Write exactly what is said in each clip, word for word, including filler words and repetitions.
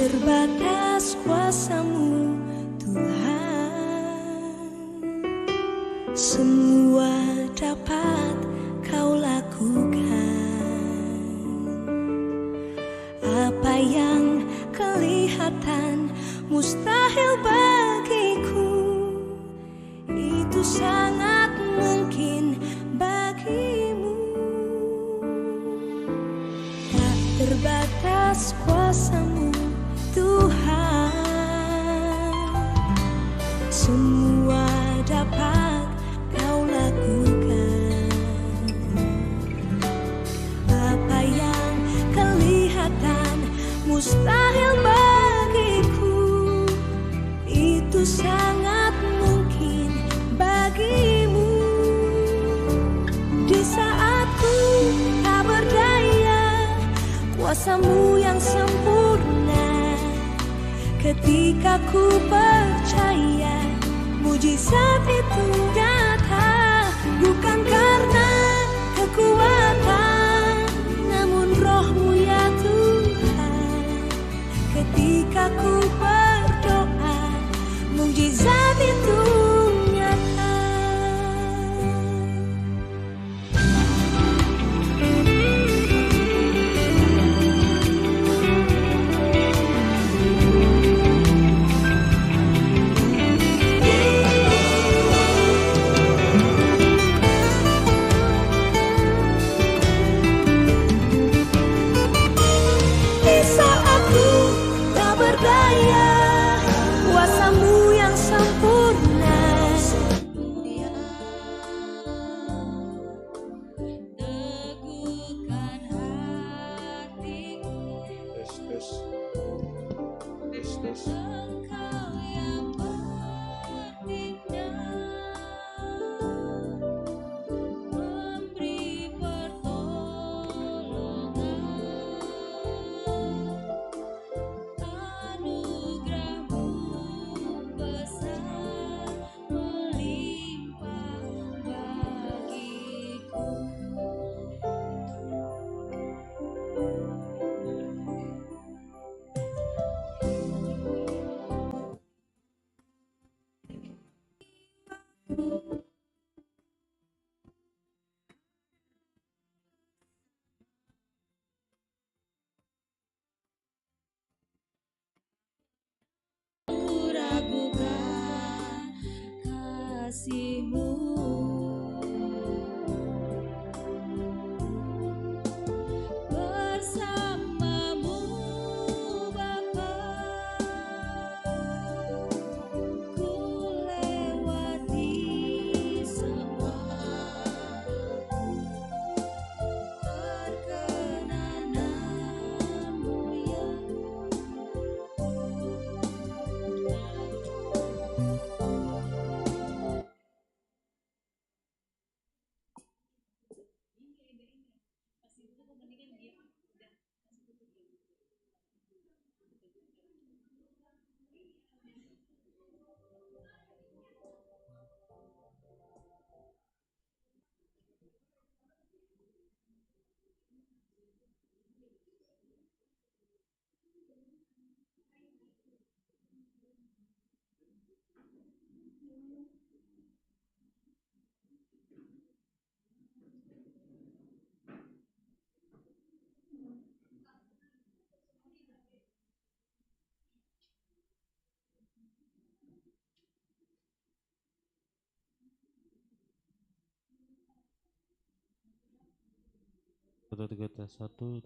Terbatas kuasamu, Tuhan, semua dapat kau lakukan. Apa yang kelihatan mustahil bagiku, itu sangat mungkin bagimu. Tak terbatas kuasamu, Tuhan, semua dapat kau lakukan. Apa yang kelihatan mustahil bagiku, itu sangat mungkin bagimu. Di saat ku tak berdaya, kuasamu yang sempurna. Ketika ku percaya, mujizat itu nyata, bukan karena kekuatan, namun Rohmu, ya Tuhan. Ketika ku berdoa, mujizat itu nyata. Di saat ku tak berdaya, kuasamu yang sempurna. Teguhkan hatiku. Tes, tes. Tes, tes. Engkau yang bertindak, memberi pertolongan. Anugerahmu besar melimpah bagiku. Ku ragukan kasihmu. Bersamamu, Bapa, ku lewati semua. Perkenananmu, ya. Satu, tiga, tes, satu.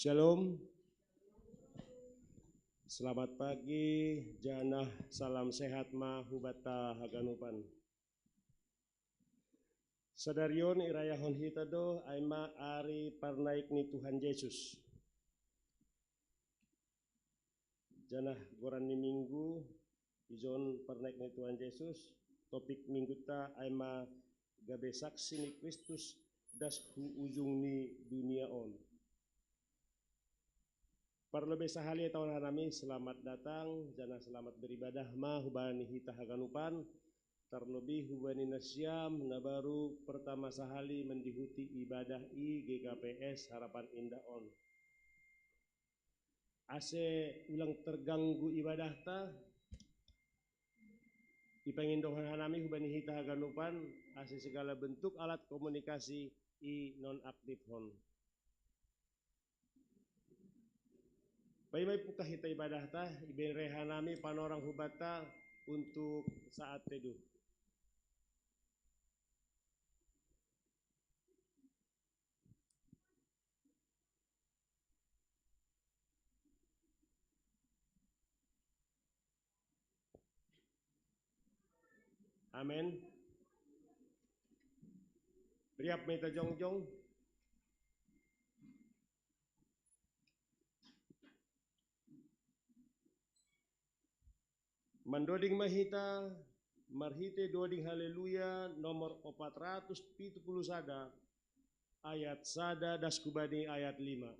Shalom. Selamat pagi, janah salam sehat ma hubata haganupan. Sadarion irayahon hita do ai ma ari parnaik ni Tuhan Yesus. Janah goran ni minggu, ijon parnaik ni Tuhan Yesus, topik mingguta ai ma gabe saksi ni Kristus das hu ujung ni dunia on. Parlobei sahali taon hanami selamat datang, janah selamat beribadah ma hubani hita haganupan, tarlobei hubani nasiam na baru pertama sahali mandihuti ibadah i G K P S Harapan Indah on. Ase ulang terganggu ibadahta, ipangindohon hanami hubani hita haganupan, ase segala bentuk alat komunikasi i nonaktifhon. Paima ipungkah hita ibadahta, iberre hanami panorang hubata untuk saat teduh. Amen. Riap ma hita jongjong. Mandoding ma hita marhite doding Haleluya nomor opat ratus pitu puluh sada, ayat sada das hubani ayat lima.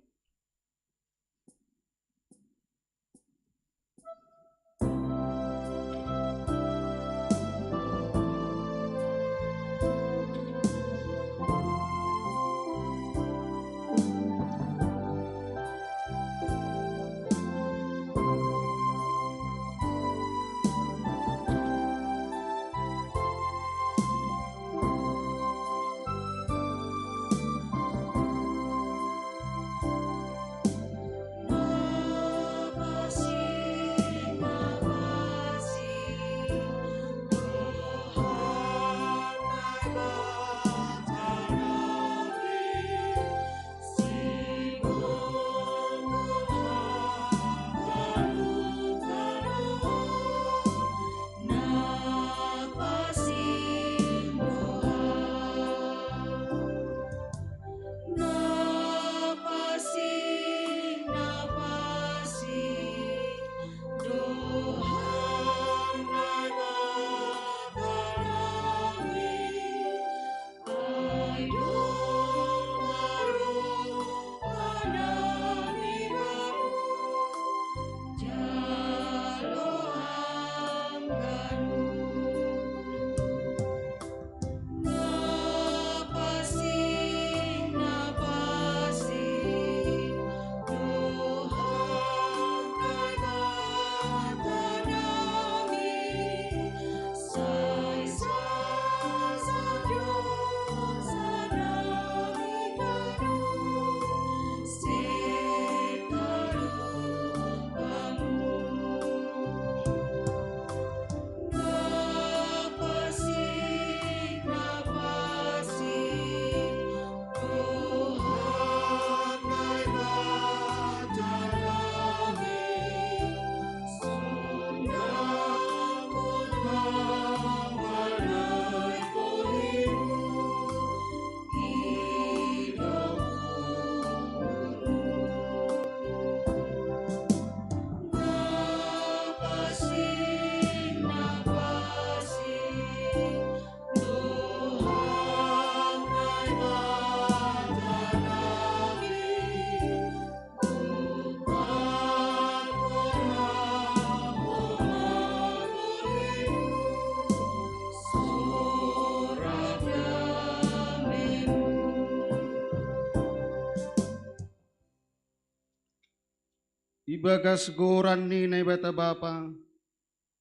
Ibagas goran ni Naibata Bapa,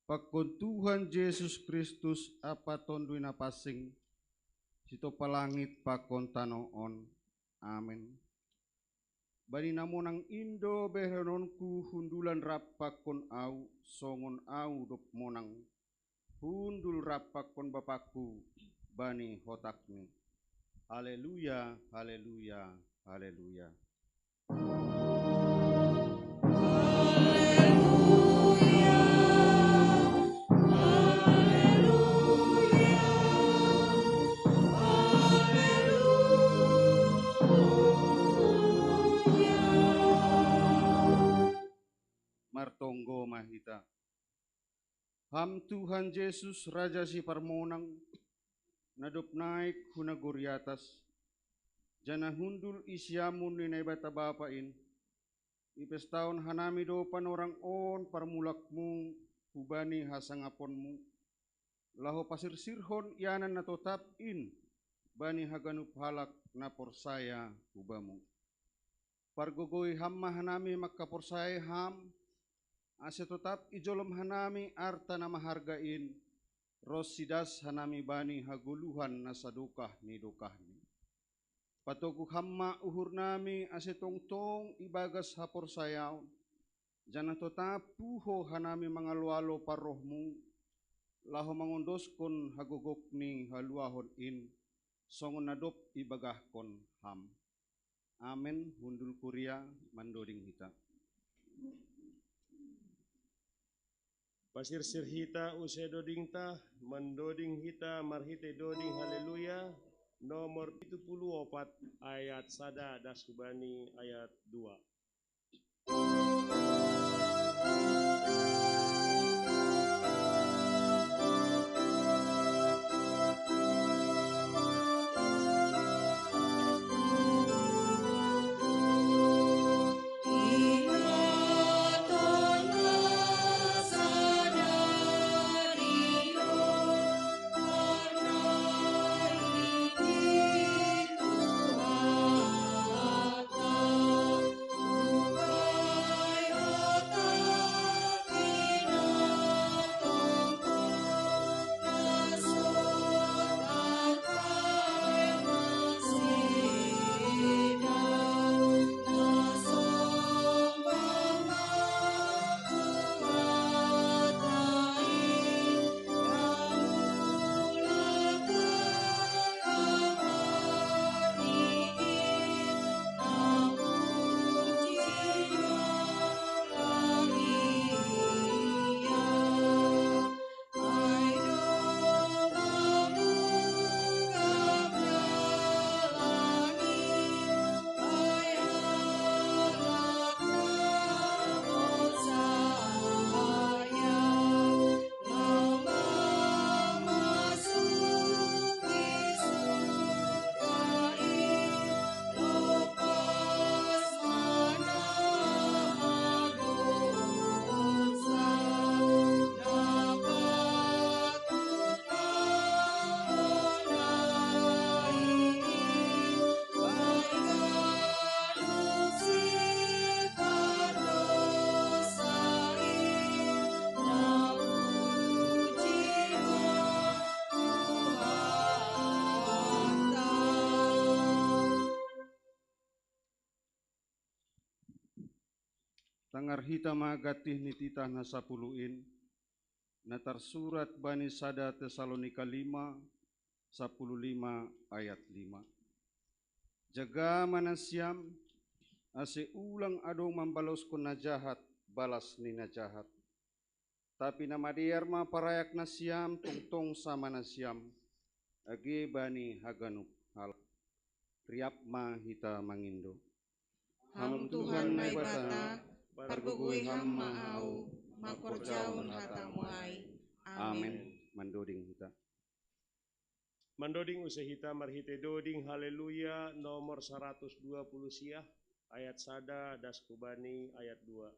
pakon Tuhan Jesus Kristus ampa Tonduy Napansing, sitompa langit pakon tanoh on. Amen. Bani na monang in do berenonku hundulan rap pakon au, songon au dob monang, hundul rap pakon Bapangku bani hotakni. Haleluya, haleluya, haleluya. hita. Ham Tuhan Jesus, Raja Siparmonang, na dob naik hu nagori atas, janah hundul i siamun ni Naibata Bapa in, ipestahon hanami do panorang on parmulakmu hubani hasangaponmu, laho pasirsirhon ianan na totap in bani haganup halak na porsaya hu Bamu. Pargogoi Ham ma hanami mangkaporsayai Ham, ase totap ijolom hanami arta na maharga in, ronsi das hanami bani hagoluhan na sadokah ni dokahni. Patogu Ham ma uhurnami ase tongtong ibagas haporsayaon, janah totap puho hanami mangalo-alo parrohmu, laho mangondoskon hagogok ni haluahon in, songon na dob ibagahkon Ham. Amen. Hundul kuria, mandoding hita. Pasirsir hita use dodingta, mandoding hita marhitei doding Haleluya, nomor pitu puluh opat, ayat sada das hubani ayat dua. Tangar hita ma gantih ni titah na sapuluh in, na tarsurat bani sada Tesalonika lima, sapuluh lima ayat lima. Jaga ma nasiam, ase ulang adong mambaloskon na jahat balas ni na jahat. Tapi na madear ma parayak nasiam tongtong sama nasiam, age bani haganup halak. Riap ma hita mangindo. Ham Tuhan Naibata, pargogoi Ham ma ahu, mangkorjahon hataMu ai. Amen. Amen. Mandoding hita. Mandoding use hita marhitei doding Haleluya nomor saratus dua puluh siah, ayat sada das hubani ayat dua.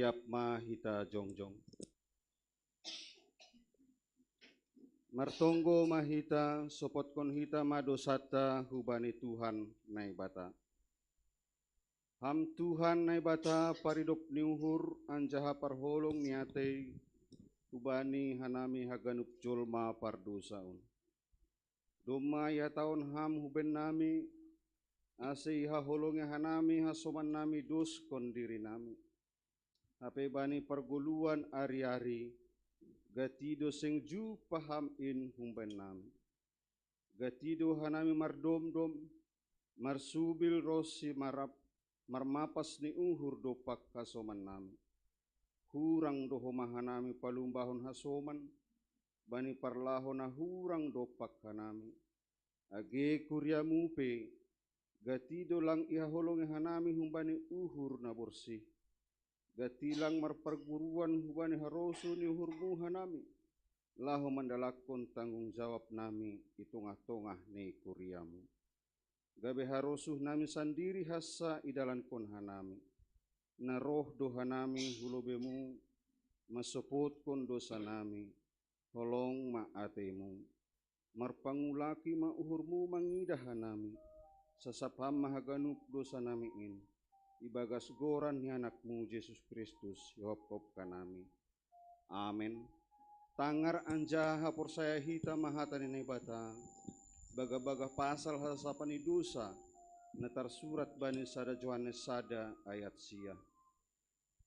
Siap ma hita jongjong. Martonggo ma hita, sopotkon hita ma dosanta hubani Tuhan Naibata. Ham Tuhan Naibata, paridop ni uhur anjaha parholong ni atei, hubani hanami haganup jolma pardosa on. Domma ihatahon Ham hu bennami, ase ihaholongi hanami hasomannami doskon dirinami. Hape bani pargoluhan ari-ari, gati do seng jumpah Ham in humbannami. Gati do hanami mardomdom, marsubil ronsi marap, marmapas ni uhur dompak hasomannami. Hurang do homa hanami palumbahon hasoman, bani parlaho na hurang dompak hanami. Age kuriamu pe, gati do lang ihaholongi hanami humbani uhur na borsih. Gati lang marparguruan hubani harosuh ni uhurmu hanami, laho mandalankon tanggung jawabnami i tongah-tongah ni kuriamu. Gabe harosuhnami sandiri hansa idalankon hanami. Na roh do hanami hu lobemu, mansopotkon dosanami, holong ma ateimu. Marpangulaki ma uhurmu mangidah hanami, sasap Ham ma haganup dosanami in, ibagas goran ni AnakMu Jesus Kristus, ihophop hanami. Amen. Tangar anjaha porsaya hita ma hata ni Naibata, bagah-bagah pasal hasasapan ni dosa, na tarsurat bani sada Johannes sada ayat sia.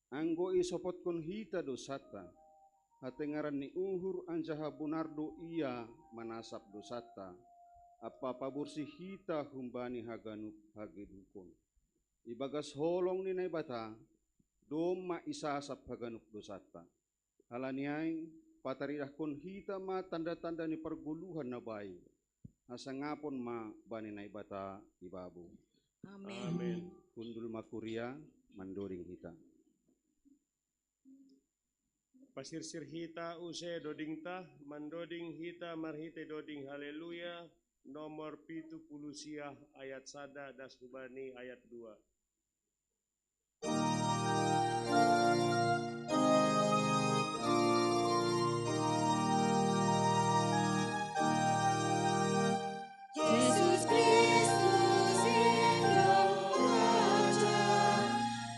Anggo isopotkon hita dosanta, hatengaran ni uhur anjaha bonar do Ia manasap dosanta, ampa paborsih hita humbani haganup hagedukon. Ibagas holong ni Naibata, domma isasap haganup dosanta. Halani ai, pataridahkon hita ma tanda-tanda ni pargoluhan na baik. Hasangapon ma bani Naibata ibabo. Amen. Amen. Hundul ma kuria, mandoding hita. Pasirsir hita use dodingta, mandoding hita marhite doding Haleluya, nomor pitu puluh sia ayat sada das hubani ayat dua. Jesus Kristus endo Raja,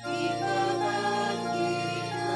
ikatan kita.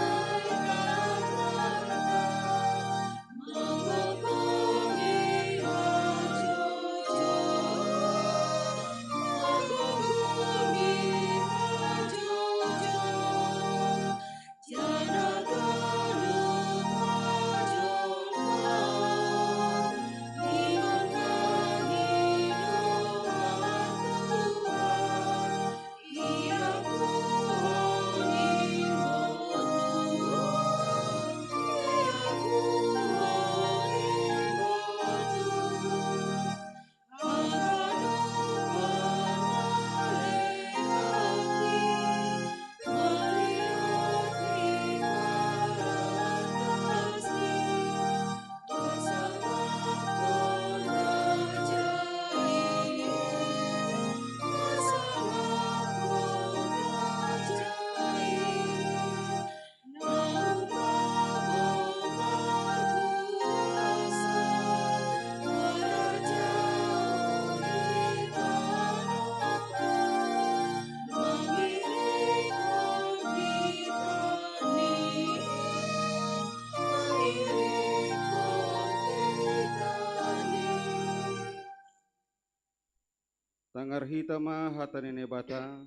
Tangar hita ma hata ni Naibata,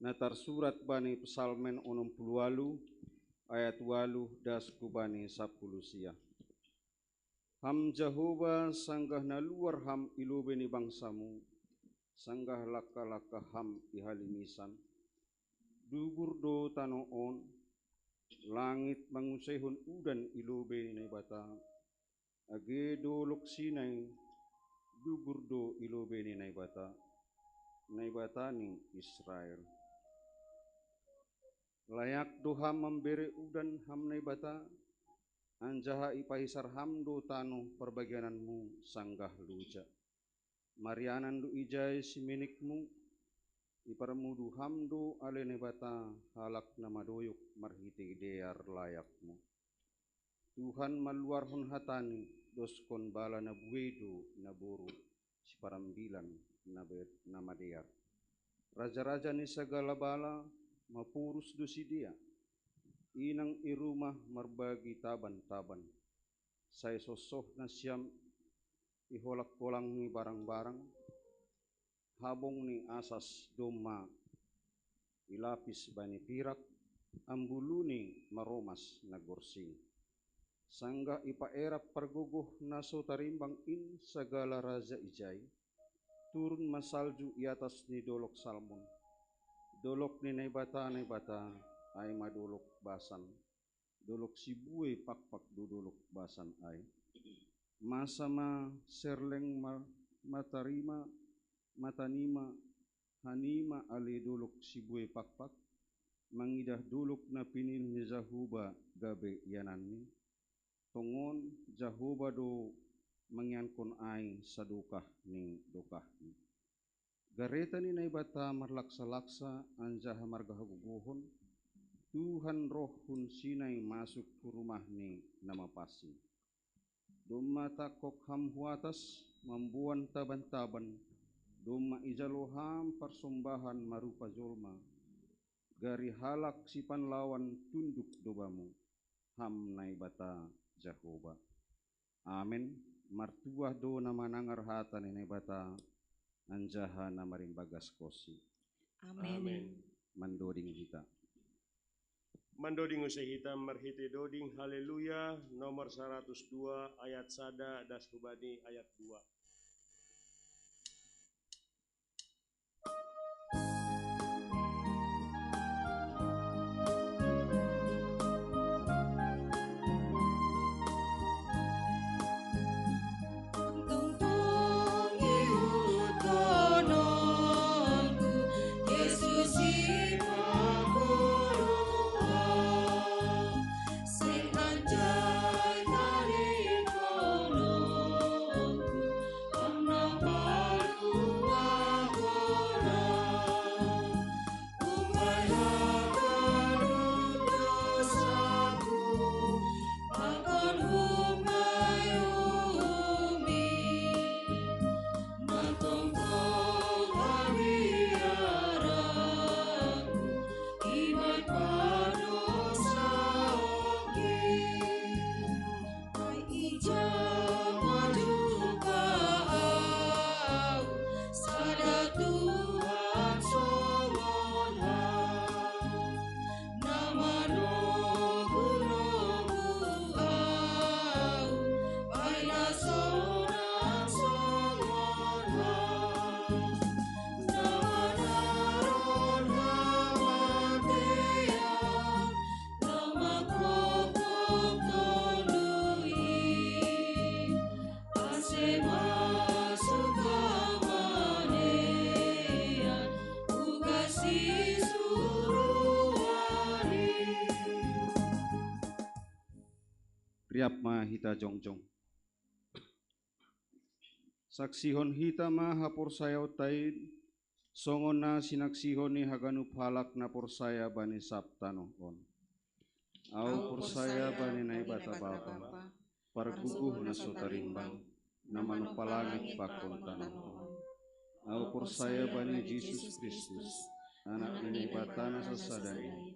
na tarsurat bani Psalmen onom puluh ualu, ayat ualu das hubani sapuluh sia. Ham Jahowa, sanggah na luar Ham i lobei ni bangsamu, sanggah langka-langka Ham i halimisan. Dubur do tano on, langit mangunsehon udan i lobei ni Naibata, age dolok Sinai, dubur do i lobei ni Naibata, Naibata ni Israel. Layak do Ham mambere udan, Ham Naibata, anjaha ipahisar Ham do tano parbagiananmu sanggah loja. Marianan do ijai siminikmu, Iparmudu Ham do ale Naibata halak na madoyok marhitei dear layakMu. Tuhan, maluarhon hataNi, doskon bala na buei do naboru siparambilan na be-, na madear. Raja-raja ni sagala bala maporus do sidea. Inang i rumah marbagi taban-taban. Sai sosoh nasiam i holang-holang ni barang-barang, habong ni asas domma ilapis bani pirak, ambulu ni maromas na gorsing. Sanggah ipaerap pargogoh na so tarimbang in sagala raja ijai, turun ma salju i atas ni dolok Salmon. Dolok ni Naibata-Naibata, ai ma dolok Basan. Dolok sibuei pakpak do dolok Basan ai. Masa ma serleng ma-, matarima, matanima, hanima ale dolok sibuei pakpak, mangidah dolok na pinilih ni Jahowa gabe iananni. Tongon Jahowa do mangiankon ai sadokah ni dokahni. Gareta ni Naibata marlaksa-laksa anjaha marhagogohon, Tuhan roh hun Sinai masuk hu rumah ni na mapansing. Domma tangkok Ham hu atas, mamboan taban-taban, domma ijalo Ham parsombahan marupa jolma, gari halak sipanlaoan tunduk do Bamu, Ham Naibata Jahowa. Amen. Martuah do na manangar hata ni Naibata, anjaha na marimbagaskonsi. Amen. Amen. Mandoding hita. Mandoding use hita marhitei doding Haleluya nomor saratus dua ayat sada das hubani ayat dua. Riap ma hita jongjong. Saksihon hita ma haporsayaonta in, songon na sinaksihon ni haganup halak na porsaya bani sab tanoh on. Ahu porsaya bani Naibata Bapa, pargogoh na so tarimbang, na manompa langit pakon tanoh on. Ahu porsaya bani Jesus Kristus, Anak ni Naibata na sasada in,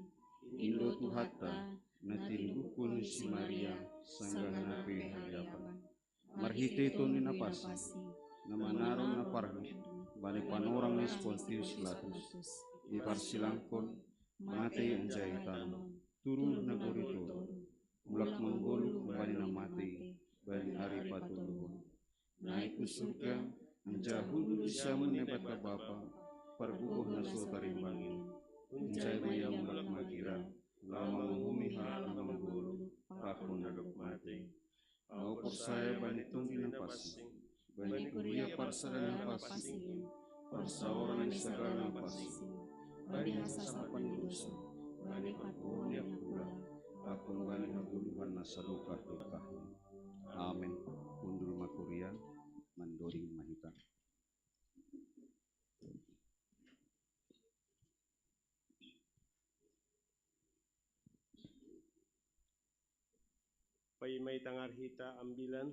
in do Tuhanta, na tinumbuhkon ni si Maria, sanggah na pe haliapan. Marhitei Tonduy Napansing, na manaron na parngit bani panorang ni si Pontius Pilatus, diparsilangkon, matei anjaha itanom, turun nagori toruh, mulak manggoluh humbani na matei bani ari patoluhon. Naik hu surga, anjaha hundul di siamun Naibata Bapa, pargogoh na so tarimbang in, hujaha ma Ia mulak magira, laho manguhumi halak na manggoluh pakon na dob matei. Ahu porsaya bani Tonduy Napansing, bani kuria parsada na pansing, parsaoran ni sagala na pansing, bani hasasapan ni dosa, bani parboruon ni angkula, pakon bani hagoluhan na sadokah-dokahna. Amen. Hundul ma kuria, mandoding ma hita. Mai tangar hita ambilan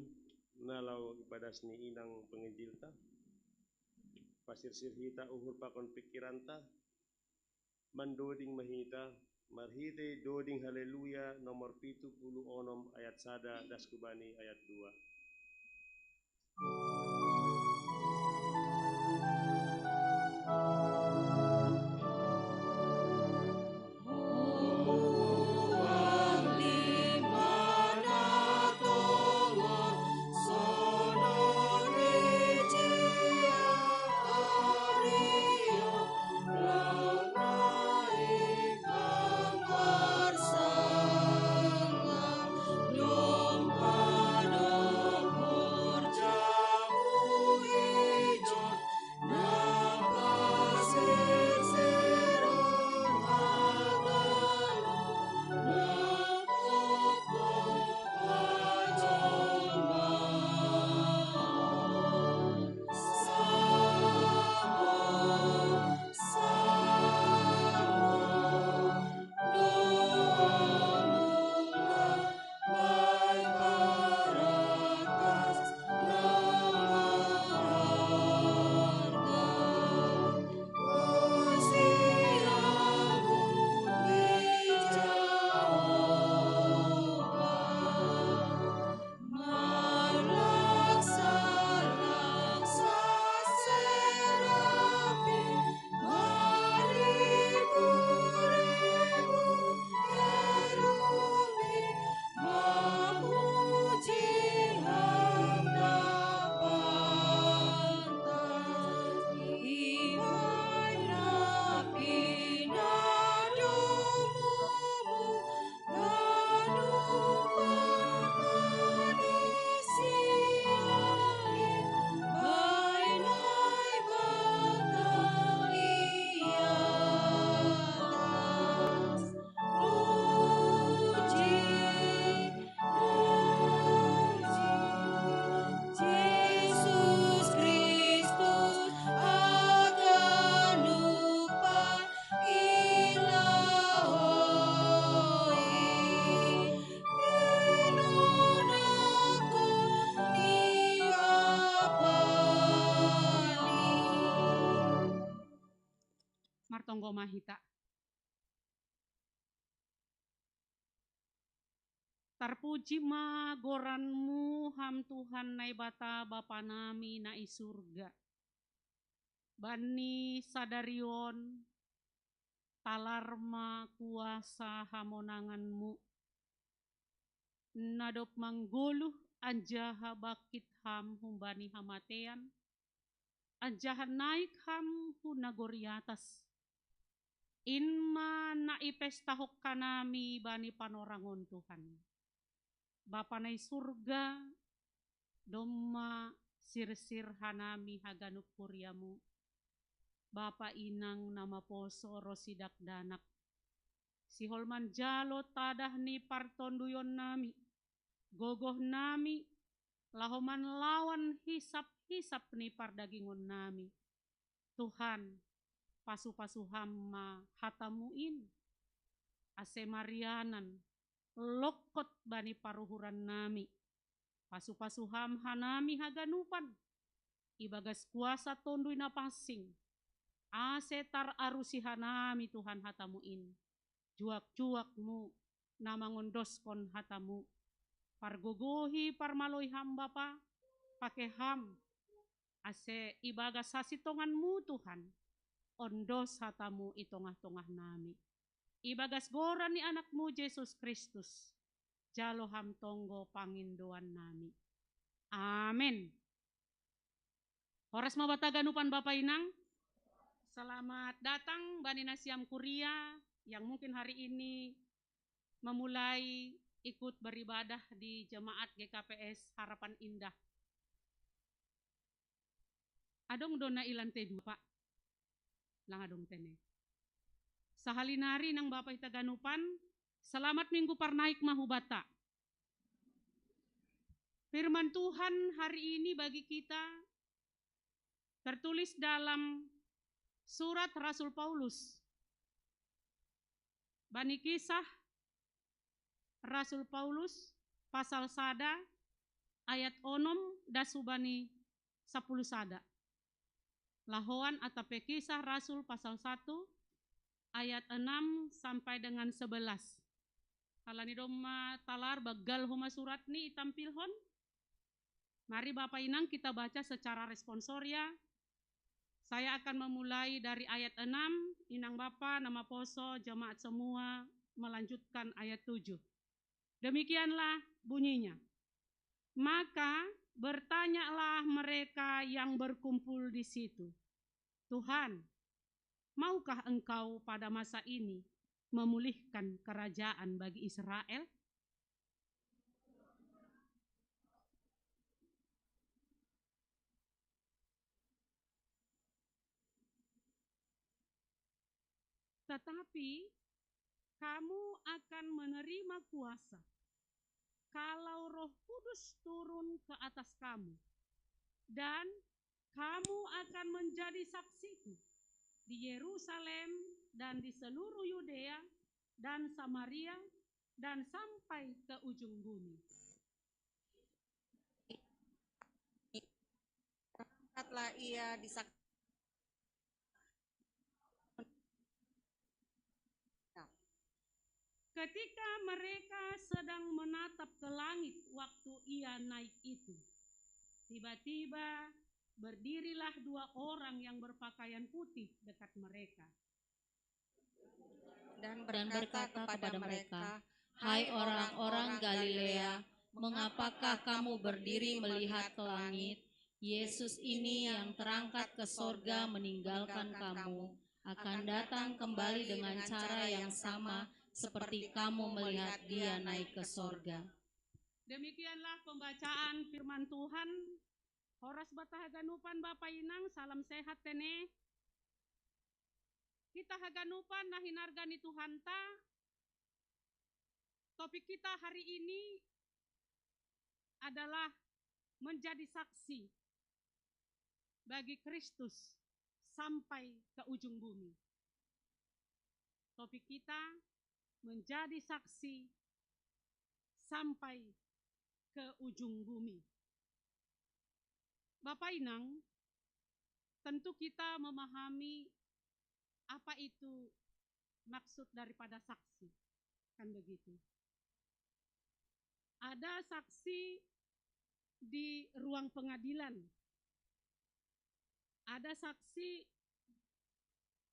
na laho ipadas ni inang penginjilta. Pasirsir hita uhur pakon pikiranta, mandoding ma hita marhitei doding Haleluya nomor pitu puluh onom ayat sada das hubani ayat dua. Martonggo ma hita. Tarpuji ma goran-Mu, Ham Tuhan Naibata, Bapa nami na i surga. Bani sadari on, talar ma kuasa hamonangan-Mu, na dob manggoluh anjaha bangkit Ham humbani hamatean, anjaha naik Ham hu nagori atas. In ma na ipestahon hanami bani panorang on, Tuhan. Bapa na i surga, domma sirsir hanami haganup huria-Mu, bapa inang na maposo ronsi dakdanak, sihol manjalo tadah ni partonduyon nami, gogoh nami, laho manlawan hisap-hisap ni pardagingon nami. Tuhan, pasu-pasu Ham ma hata-Mu in, ase marianan, longkot bani paruhuran nami. Pasu-pasu Ham hanami haganupan, ibagas kuasa Tonduy Napansing, ase tararusi hanami, Tuhan, hata-Mu in. Juak-juak-Mu na mangondoskon hata-Mu. Pargogohi parmaloi Ham, Bapa, pake Ham, ase ibagas hasintongan-Mu, Tuhan, ondos hata-Mu i tongah-tongah nami. Ibagas goran ni Anak-Mu Jesus Kristus, jalo Ham tonggo pangindoan nami. Amen. Horas ma banta ganupan, Bapa Inang. Selamat datang bani nasiam kuria yang mungkin hari ini memulai ikut beribadah di jemaat G K P S Harapan Indah. Adong do na i lantai dua, Pak? Lang adong tene. Sahali nari nang Bapa hita ganupan, selamat Minggu Parnaik ma hubanta. Firman Tuhan hari ini bagi kita tertulis dalam surat Rasul Paulus. Bani Kisah Rasul Paulus, pasal sada ayat onom das hubani sapuluh sada. Lahoan atape Kisah Rasul pasal satu ayat enam sampai dengan sebelas. Ala ni domma talar, banggal homa surat ni itampilhon. Mari Bapa Inang kita baca secara responsoria. Saya akan memulai dari ayat enam, Inang Bapa na maposo, jemaat semua melanjutkan ayat tujuh. Demikianlah bunyinya. Maka bertanyalah mereka yang berkumpul di situ, "Tuhan, maukah Engkau pada masa ini memulihkan kerajaan bagi Israel?" Tetapi kamu akan menerima kuasa kalau Roh Kudus turun ke atas kamu, dan kamu akan menjadi saksiku di Yerusalem dan di seluruh Yudea dan Samaria dan sampai ke ujung bumi. Angkatlah ia di sak- Ketika mereka sedang menatap ke langit waktu ia naik itu, tiba-tiba berdirilah dua orang yang berpakaian putih dekat mereka. Dan berkata kepada mereka, "Hai orang-orang Galilea, mengapakah kamu berdiri melihat ke langit? Yesus ini yang terangkat ke sorga meninggalkan kamu, akan datang kembali dengan cara yang sama seperti kamu melihat Dia naik ke sorga." Demikianlah pembacaan firman Tuhan. Horas banta haganupan Bapa Inang, salam sehat tene. Kita haganupan na hinarga ni Tuhanta, topik kita hari ini adalah menjadi saksi bagi Kristus sampai ke ujung bumi. Topik kita menjadi saksi sampai ke ujung bumi. Bapa Inang, tentu kita memahami apa itu maksud daripada saksi, kan begitu. Ada saksi di ruang pengadilan, ada saksi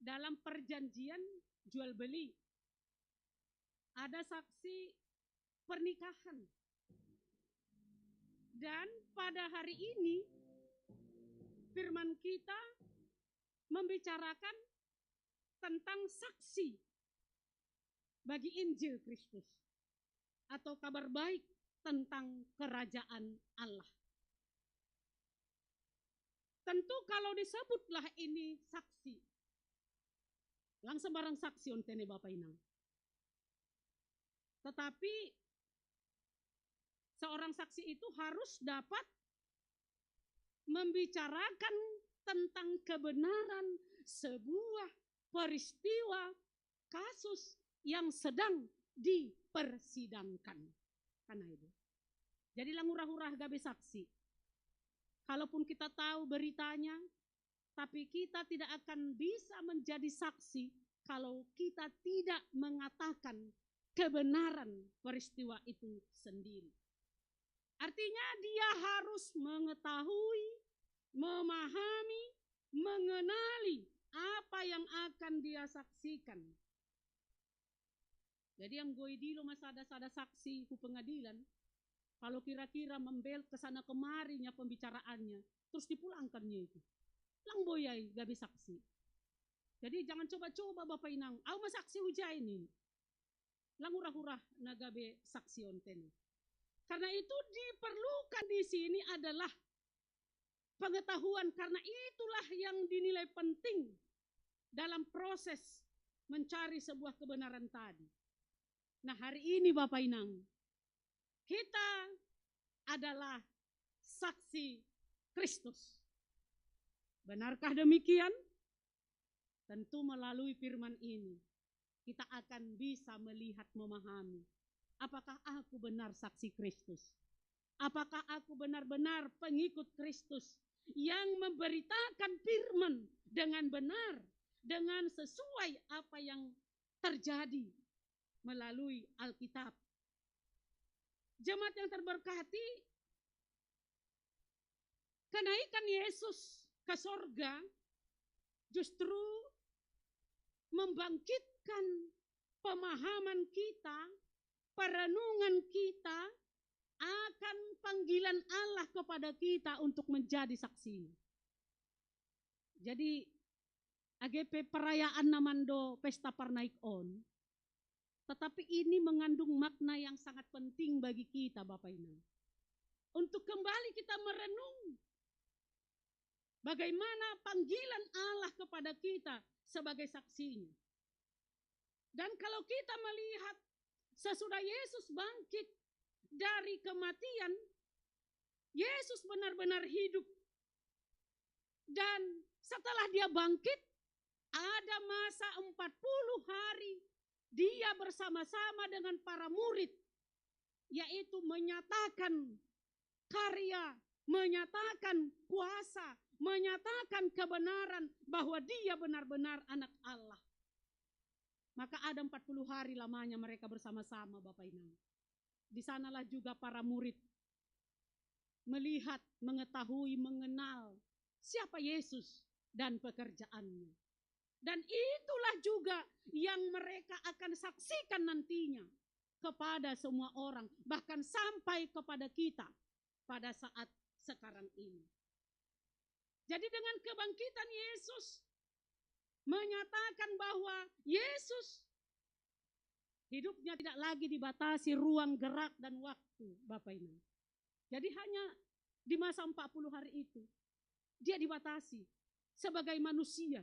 dalam perjanjian jual beli, ada saksi pernikahan. Dan pada hari ini firman kita membicarakan tentang saksi bagi Injil Kristus atau kabar baik tentang kerajaan Allah. Tentu kalau disebutlah ini saksi, lang sembarang saksi on tene Bapa Inang. Tetapi seorang saksi itu harus dapat membicarakan tentang kebenaran sebuah peristiwa, kasus yang sedang dipersidangkan. Kan na itu. Jadi lang hurah-hurah gabe saksi. Kalaupun kita tahu beritanya, tapi kita tidak akan bisa menjadi saksi kalau kita tidak mengatakan kebenaran peristiwa itu sendiri. Artinya dia harus mengetahui, memahami, mengenali apa yang akan dia saksikan. Jadi yang goi dilo ma sada-sada saksi hu pengadilan, kalau kira-kira membel ke sana kemarinya pembicaraannya, terus dipulangkannya itu. Lang boi ai gabe saksi. Jadi jangan coba-coba Bapa Inang, au ma saksi hujai ni. Lang hurah-hurah na gabe saksi on tene. Karena itu diperlukan di sini adalah pengetahuan, karena itulah yang dinilai penting dalam proses mencari sebuah kebenaran tadi. Nah, hari ini Bapa Inang, kita adalah saksi Kristus. Benarkah demikian? Tentu melalui firman ini kita akan bisa melihat, memahami Apakah aku benar saksi Kristus? Apakah aku benar-benar pengikut Kristus yang memberitakan firman dengan benar, dengan sesuai apa yang terjadi melalui Alkitab? Jemaat yang terberkati, kenaikan Yesus ke sorga justru membangkitkan pemahaman kita, perenungan kita akan panggilan Allah kepada kita untuk menjadi saksinya. Jadi, A G P perayaan namando pesta parnaik on, tetapi ini mengandung makna yang sangat penting bagi kita, Bapak Ibu. Untuk kembali kita merenung bagaimana panggilan Allah kepada kita sebagai saksinya. Dan kalau kita melihat sesudah Yesus bangkit dari kematian, Yesus benar-benar hidup. Dan setelah dia bangkit, ada masa empat puluh hari dia bersama-sama dengan para murid, yaitu menyatakan karya, menyatakan kuasa, menyatakan kebenaran bahwa dia benar-benar anak Allah. Maka ada empat puluh hari lamanya mereka bersama-sama, Bapak Ibu. Di sanalah juga para murid melihat, mengetahui, mengenal siapa Yesus dan pekerjaannya. Dan itulah juga yang mereka akan saksikan nantinya kepada semua orang, bahkan sampai kepada kita pada saat sekarang ini. Jadi, dengan kebangkitan Yesus, menyatakan bahwa Yesus hidupnya tidak lagi dibatasi ruang gerak dan waktu, Bapak Ibu. Jadi, hanya di masa empat puluh hari itu, dia dibatasi sebagai manusia.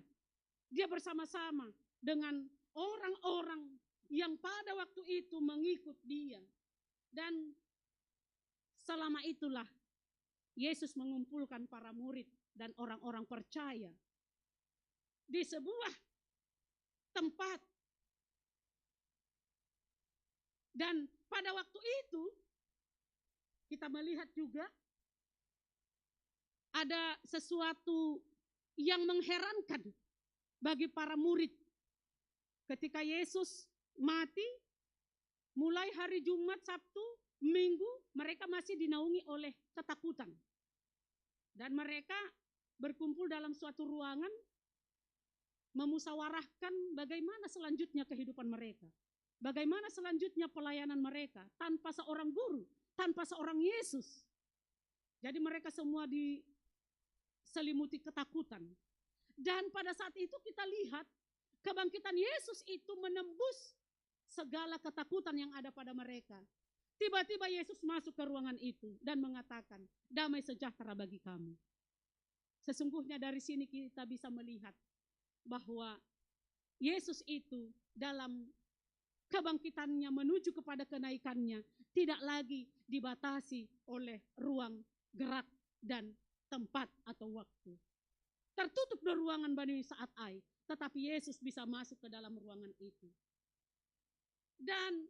Dia bersama-sama dengan orang-orang yang pada waktu itu mengikut dia. Dan selama itulah Yesus mengumpulkan para murid dan orang-orang percaya di sebuah tempat. Dan pada waktu itu, kita melihat juga ada sesuatu yang mengherankan bagi para murid. Ketika Yesus mati, mulai hari Jumat, Sabtu, Minggu, mereka masih dinaungi oleh ketakutan. Dan mereka berkumpul dalam suatu ruangan, memusyawarahkan bagaimana selanjutnya kehidupan mereka, bagaimana selanjutnya pelayanan mereka tanpa seorang guru, tanpa seorang Yesus. Jadi, mereka semua diselimuti ketakutan. Dan pada saat itu kita lihat kebangkitan Yesus itu menembus segala ketakutan yang ada pada mereka. Tiba-tiba Yesus masuk ke ruangan itu dan mengatakan, "Damai sejahtera bagi kamu." Sesungguhnya dari sini kita bisa melihat bahwa Yesus itu dalam kebangkitannya menuju kepada kenaikannya tidak lagi dibatasi oleh ruang gerak dan tempat atau waktu. Tertutup do ruangan bani saat ai, tetapi Yesus bisa masuk ke dalam ruangan itu. Dan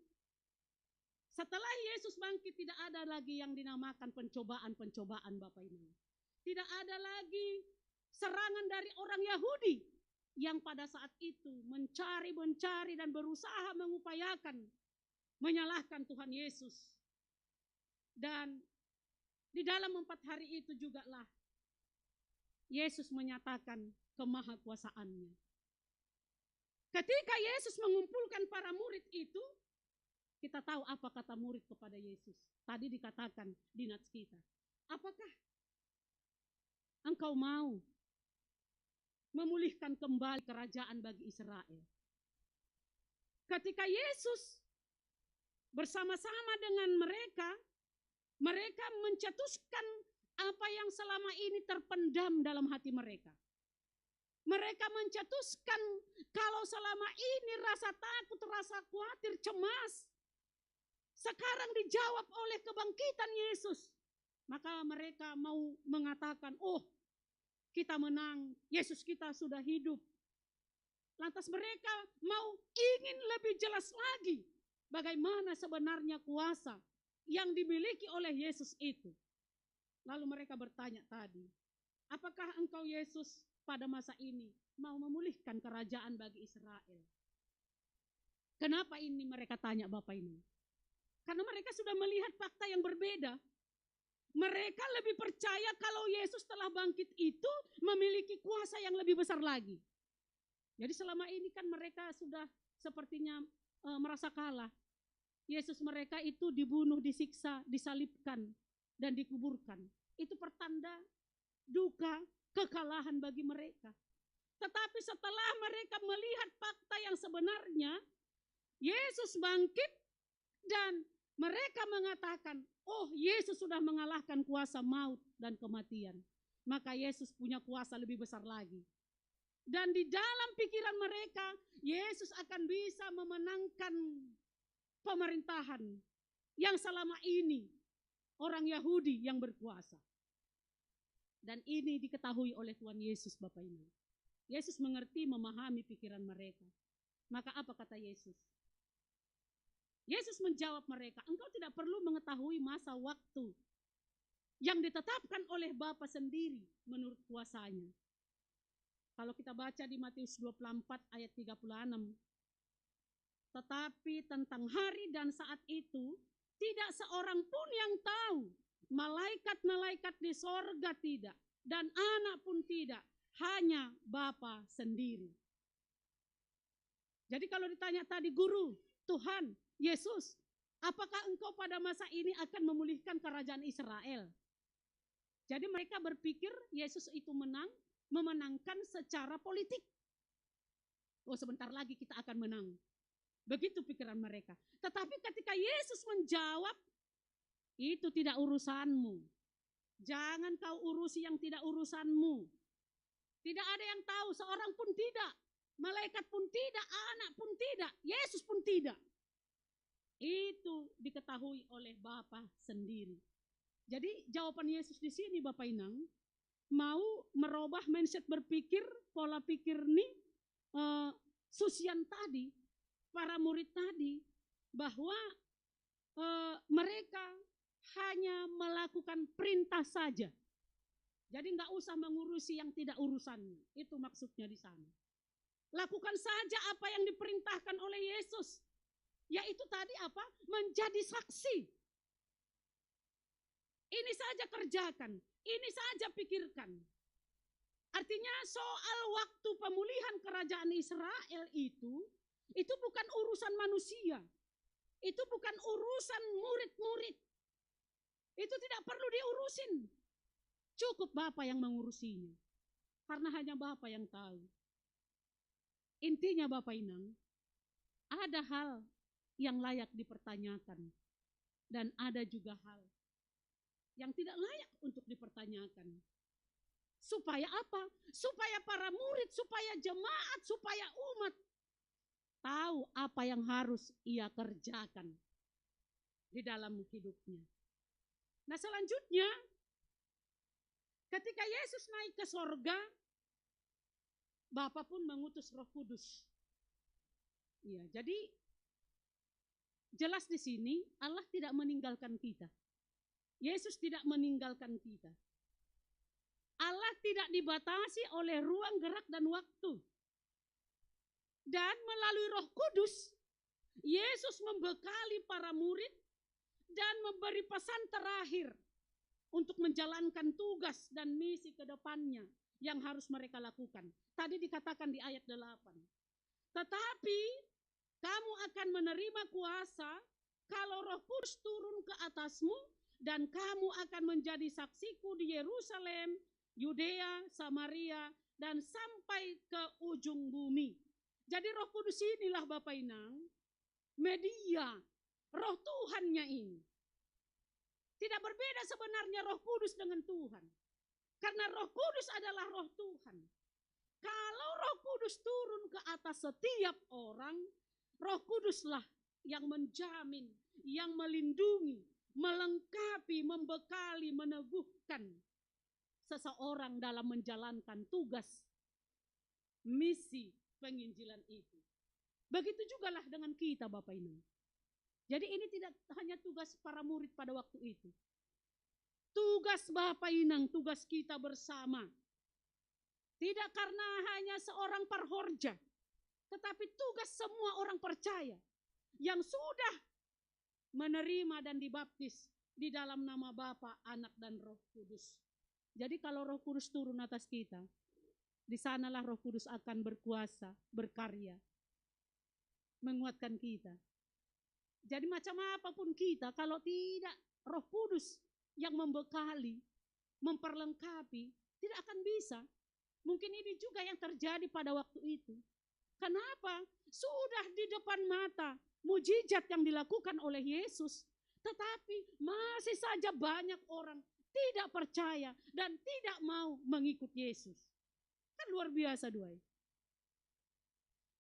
setelah Yesus bangkit, tidak ada lagi yang dinamakan pencobaan-pencobaan, Bapak Ibu. Tidak ada lagi serangan dari orang Yahudi yang pada saat itu mencari-mencari dan berusaha mengupayakan menyalahkan Tuhan Yesus. Dan di dalam empat hari itu jugalah Yesus menyatakan kemahakuasaannya. Ketika Yesus mengumpulkan para murid itu, kita tahu apa kata murid kepada Yesus. Tadi dikatakan di nats kita, "Apakah engkau mau memulihkan kembali kerajaan bagi Israel?" Ketika Yesus bersama-sama dengan mereka, mereka mencetuskan apa yang selama ini terpendam dalam hati mereka. Mereka mencetuskan kalau selama ini rasa takut, rasa khawatir, cemas, sekarang dijawab oleh kebangkitan Yesus. Maka mereka mau mengatakan, "Oh, kita menang, Yesus kita sudah hidup." Lantas mereka mau ingin lebih jelas lagi bagaimana sebenarnya kuasa yang dimiliki oleh Yesus itu. Lalu mereka bertanya tadi, "Apakah engkau Yesus pada masa ini mau memulihkan kerajaan bagi Israel?" Kenapa ini mereka tanya, Bapak Ibu? Karena mereka sudah melihat fakta yang berbeda. Mereka lebih percaya kalau Yesus telah bangkit itu memiliki kuasa yang lebih besar lagi. Jadi selama ini kan mereka sudah sepertinya, eh, merasa kalah. Yesus mereka itu dibunuh, disiksa, disalibkan, dan dikuburkan. Itu pertanda duka, kekalahan bagi mereka. Tetapi setelah mereka melihat fakta yang sebenarnya, Yesus bangkit dan mereka mengatakan, "Oh, Yesus sudah mengalahkan kuasa maut dan kematian. Maka Yesus punya kuasa lebih besar lagi." Dan di dalam pikiran mereka, Yesus akan bisa memenangkan pemerintahan yang selama ini orang Yahudi yang berkuasa. Dan ini diketahui oleh Tuhan Yesus, Bapak Ibu. Yesus mengerti, memahami pikiran mereka. Maka apa kata Yesus? Yesus menjawab mereka, "Engkau tidak perlu mengetahui masa waktu yang ditetapkan oleh Bapa sendiri menurut kuasanya." Kalau kita baca di Matius dua puluh empat ayat tiga puluh enam, "Tetapi tentang hari dan saat itu, tidak seorang pun yang tahu, malaikat-malaikat di sorga tidak, dan anak pun tidak, hanya Bapa sendiri." Jadi kalau ditanya tadi, "Guru, Tuhan, Yesus, apakah engkau pada masa ini akan memulihkan kerajaan Israel?" Jadi mereka berpikir Yesus itu menang, memenangkan secara politik. "Oh, sebentar lagi kita akan menang." Begitu pikiran mereka. Tetapi ketika Yesus menjawab, "Itu tidak urusanmu. Jangan kau urusi yang tidak urusanmu. Tidak ada yang tahu, seorang pun tidak. Malaikat pun tidak, anak pun tidak, Yesus pun tidak." Itu diketahui oleh Bapa sendiri. Jadi jawaban Yesus di sini, Bapak Inang, mau merubah mindset berpikir, pola pikir nih, eh, Susian tadi, para murid tadi, bahwa, eh, mereka hanya melakukan perintah saja. Jadi nggak usah mengurusi yang tidak urusannya. Itu maksudnya di sana. Lakukan saja apa yang diperintahkan oleh Yesus. Yaitu tadi apa? Menjadi saksi. Ini saja kerjakan, ini saja pikirkan. Artinya soal waktu pemulihan kerajaan Israel itu, itu bukan urusan manusia. Itu bukan urusan murid-murid. Itu tidak perlu diurusin. Cukup Bapa yang mengurusinya. Karena hanya Bapa yang tahu. Intinya Bapak Inang, ada hal yang layak dipertanyakan dan ada juga hal yang tidak layak untuk dipertanyakan. Supaya apa? Supaya para murid, supaya jemaat, supaya umat tahu apa yang harus ia kerjakan di dalam hidupnya. Nah, selanjutnya, ketika Yesus naik ke sorga, Bapa pun mengutus Roh Kudus. Iya, jadi jelas di sini Allah tidak meninggalkan kita. Yesus tidak meninggalkan kita. Allah tidak dibatasi oleh ruang gerak dan waktu. Dan melalui Roh Kudus, Yesus membekali para murid dan memberi pesan terakhir untuk menjalankan tugas dan misi ke depannya yang harus mereka lakukan. Tadi dikatakan di ayat delapan, "Tetapi kamu akan menerima kuasa kalau Roh Kudus turun ke atasmu, dan kamu akan menjadi saksiku di Yerusalem, Yudea, Samaria, dan sampai ke ujung bumi." Jadi Roh Kudus inilah, Bapak Inang, media, Roh Tuhannya ini. Tidak berbeda sebenarnya Roh Kudus dengan Tuhan. Karena Roh Kudus adalah Roh Tuhan. Kalau Roh Kudus turun ke atas setiap orang, Roh Kuduslah yang menjamin, yang melindungi, melengkapi, membekali, meneguhkan seseorang dalam menjalankan tugas misi penginjilan itu. Begitu jugalah dengan kita, Bapak Ibu. Jadi ini tidak hanya tugas para murid pada waktu itu. Tugas Bapak Inang, tugas kita bersama. Tidak karena hanya seorang parhorja, tetapi tugas semua orang percaya yang sudah menerima dan dibaptis di dalam nama Bapa, Anak, dan Roh Kudus. Jadi kalau Roh Kudus turun atas kita, di sanalah Roh Kudus akan berkuasa, berkarya, menguatkan kita. Jadi macam apapun kita, kalau tidak Roh Kudus yang membekali, memperlengkapi, tidak akan bisa. Mungkin ini juga yang terjadi pada waktu itu. Kenapa? Sudah di depan mata mujizat yang dilakukan oleh Yesus, tetapi masih saja banyak orang tidak percaya dan tidak mau mengikut Yesus. Kan luar biasa, duai.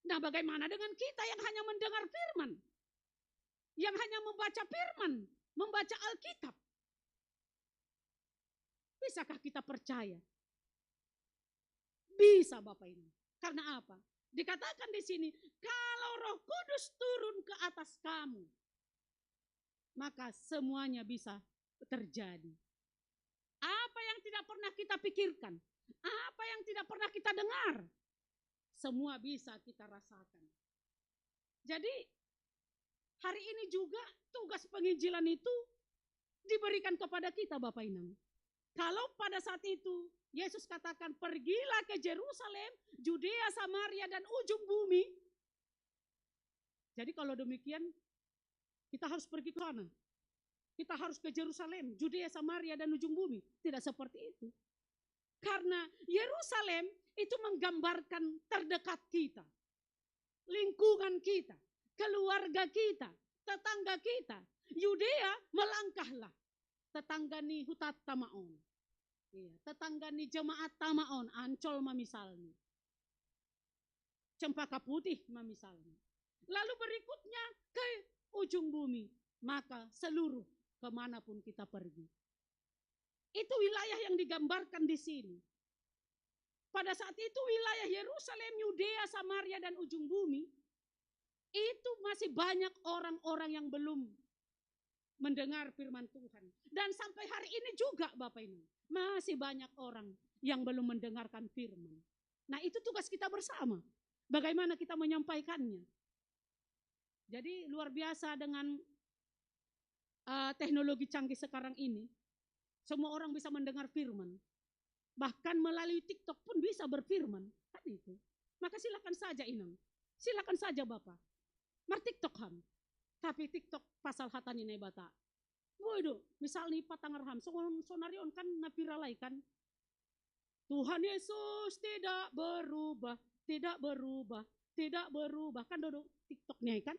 Nah, bagaimana dengan kita yang hanya mendengar firman? Yang hanya membaca firman, membaca Alkitab? Bisakah kita percaya? Bisa, Bapak Ibu. Karena apa? Dikatakan di sini, kalau Roh Kudus turun ke atas kamu, maka semuanya bisa terjadi. Apa yang tidak pernah kita pikirkan, apa yang tidak pernah kita dengar, semua bisa kita rasakan. Jadi, hari ini juga tugas penginjilan itu diberikan kepada kita, Bapak Inang. Kalau pada saat itu Yesus katakan, "Pergilah ke Jerusalem, Judea, Samaria, dan ujung bumi." Jadi kalau demikian, kita harus pergi ke sana. Kita harus ke Jerusalem, Judea, Samaria, dan ujung bumi. Tidak seperti itu. Karena Yerusalem itu menggambarkan terdekat kita, lingkungan kita, keluarga kita, tetangga kita. Yudea, melangkahlah. Tetangga ni hutat tamaon. Iya, tetangga ni jemaat tamaon, Ancol ma misalnya. Cempaka Putih ma misalnya. Lalu berikutnya ke ujung bumi, maka seluruh kemanapun kita pergi. Itu wilayah yang digambarkan di sini. Pada saat itu wilayah Yerusalem, Yudea, Samaria, dan ujung bumi, itu masih banyak orang-orang yang belum mendengar firman Tuhan. Dan sampai hari ini juga, Bapak Ibu, masih banyak orang yang belum mendengarkan firman. Nah, itu tugas kita bersama. Bagaimana kita menyampaikannya? Jadi luar biasa dengan, eh, teknologi canggih sekarang ini. Semua orang bisa mendengar firman. Bahkan melalui TikTok pun bisa berfirman. Kan itu. Maka silakan saja, Inang. Silakan saja, Bapak. Mar TikTok ham. Tapi TikTok pasal hata ni Naibata. Boy do, misalnya patangar ham. So, sonari on kan na viral lai kan. "Tuhan Yesus tidak berubah, tidak berubah, tidak berubah." Kan dodok TikTok ni kan?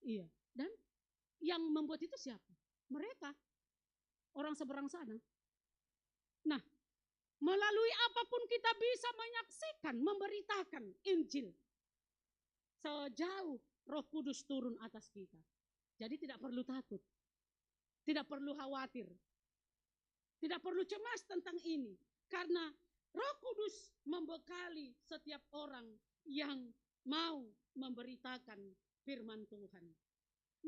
Iya. Dan yang membuat itu siapa? Mereka. Orang seberang sana. Nah, melalui apapun kita bisa menyaksikan, memberitakan Injil. Sejauh Roh Kudus turun atas kita. Jadi tidak perlu takut. Tidak perlu khawatir. Tidak perlu cemas tentang ini. Karena Roh Kudus membekali setiap orang yang mau memberitakan firman Tuhan.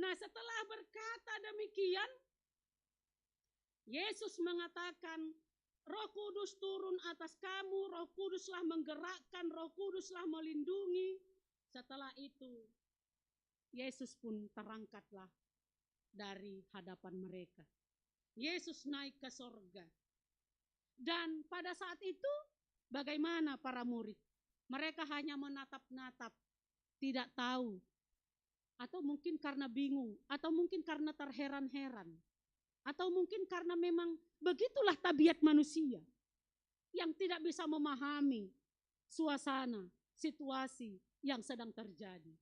Nah, setelah berkata demikian, Yesus mengatakan, "Roh Kudus turun atas kamu, Roh Kuduslah menggerakkan, Roh Kuduslah melindungi." Setelah itu, Yesus pun terangkatlah dari hadapan mereka. Yesus naik ke sorga. Dan pada saat itu, bagaimana para murid? Mereka hanya menatap-natap, tidak tahu. Atau mungkin karena bingung, atau mungkin karena terheran-heran. Atau mungkin karena memang begitulah tabiat manusia yang tidak bisa memahami suasana, situasi yang sedang terjadi.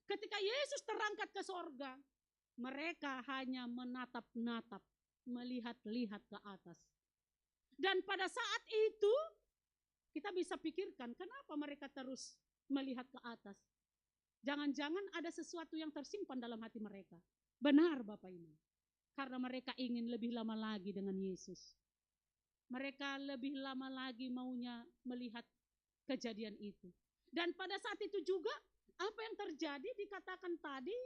Ketika Yesus terangkat ke sorga, mereka hanya menatap-natap, melihat-lihat ke atas. Dan pada saat itu, kita bisa pikirkan kenapa mereka terus melihat ke atas. Jangan-jangan ada sesuatu yang tersimpan dalam hati mereka. Benar, Bapak Ibu. Karena mereka ingin lebih lama lagi dengan Yesus. Mereka lebih lama lagi maunya melihat kejadian itu. Dan pada saat itu juga, apa yang terjadi dikatakan tadi,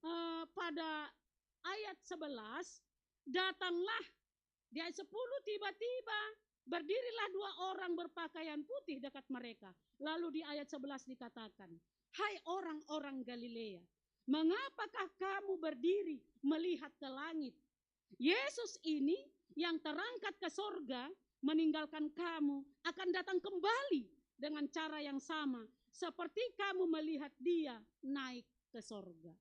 eh, pada ayat sebelas, datanglah di ayat sepuluh, tiba-tiba berdirilah dua orang berpakaian putih dekat mereka. Lalu di ayat sebelas dikatakan, "Hai orang-orang Galilea, mengapakah kamu berdiri melihat ke langit? Yesus ini yang terangkat ke sorga, meninggalkan kamu, akan datang kembali dengan cara yang sama, seperti kamu melihat dia naik ke sorga."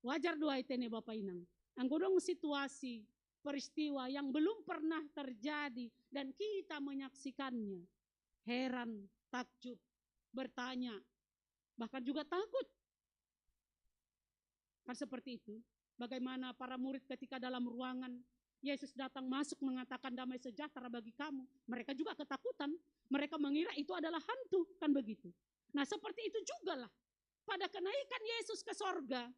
Wajar doa itu nih Bapak Inang. Anggo dong situasi, peristiwa yang belum pernah terjadi dan kita menyaksikannya. Heran, takjub, bertanya, bahkan juga takut. Kan seperti itu. Bagaimana para murid ketika dalam ruangan, Yesus datang masuk mengatakan damai sejahtera bagi kamu. Mereka juga ketakutan. Mereka mengira itu adalah hantu, kan begitu. Nah, seperti itu jugalah. Pada kenaikan Yesus ke sorga,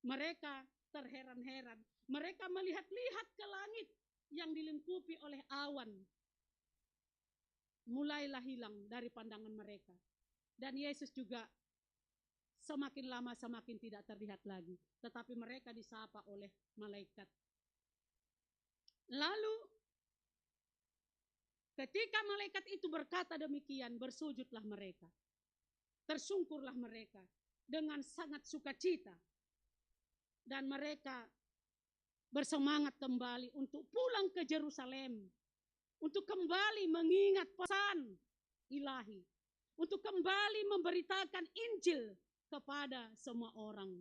mereka terheran-heran. Mereka melihat-lihat ke langit yang dilengkupi oleh awan. Mulailah hilang dari pandangan mereka. Dan Yesus juga semakin lama semakin tidak terlihat lagi. Tetapi mereka disapa oleh malaikat. Lalu ketika malaikat itu berkata demikian, bersujudlah mereka. Tersungkurlah mereka dengan sangat sukacita. Dan mereka bersemangat kembali untuk pulang ke Jerusalem, untuk kembali mengingat pesan Ilahi, untuk kembali memberitakan Injil kepada semua orang.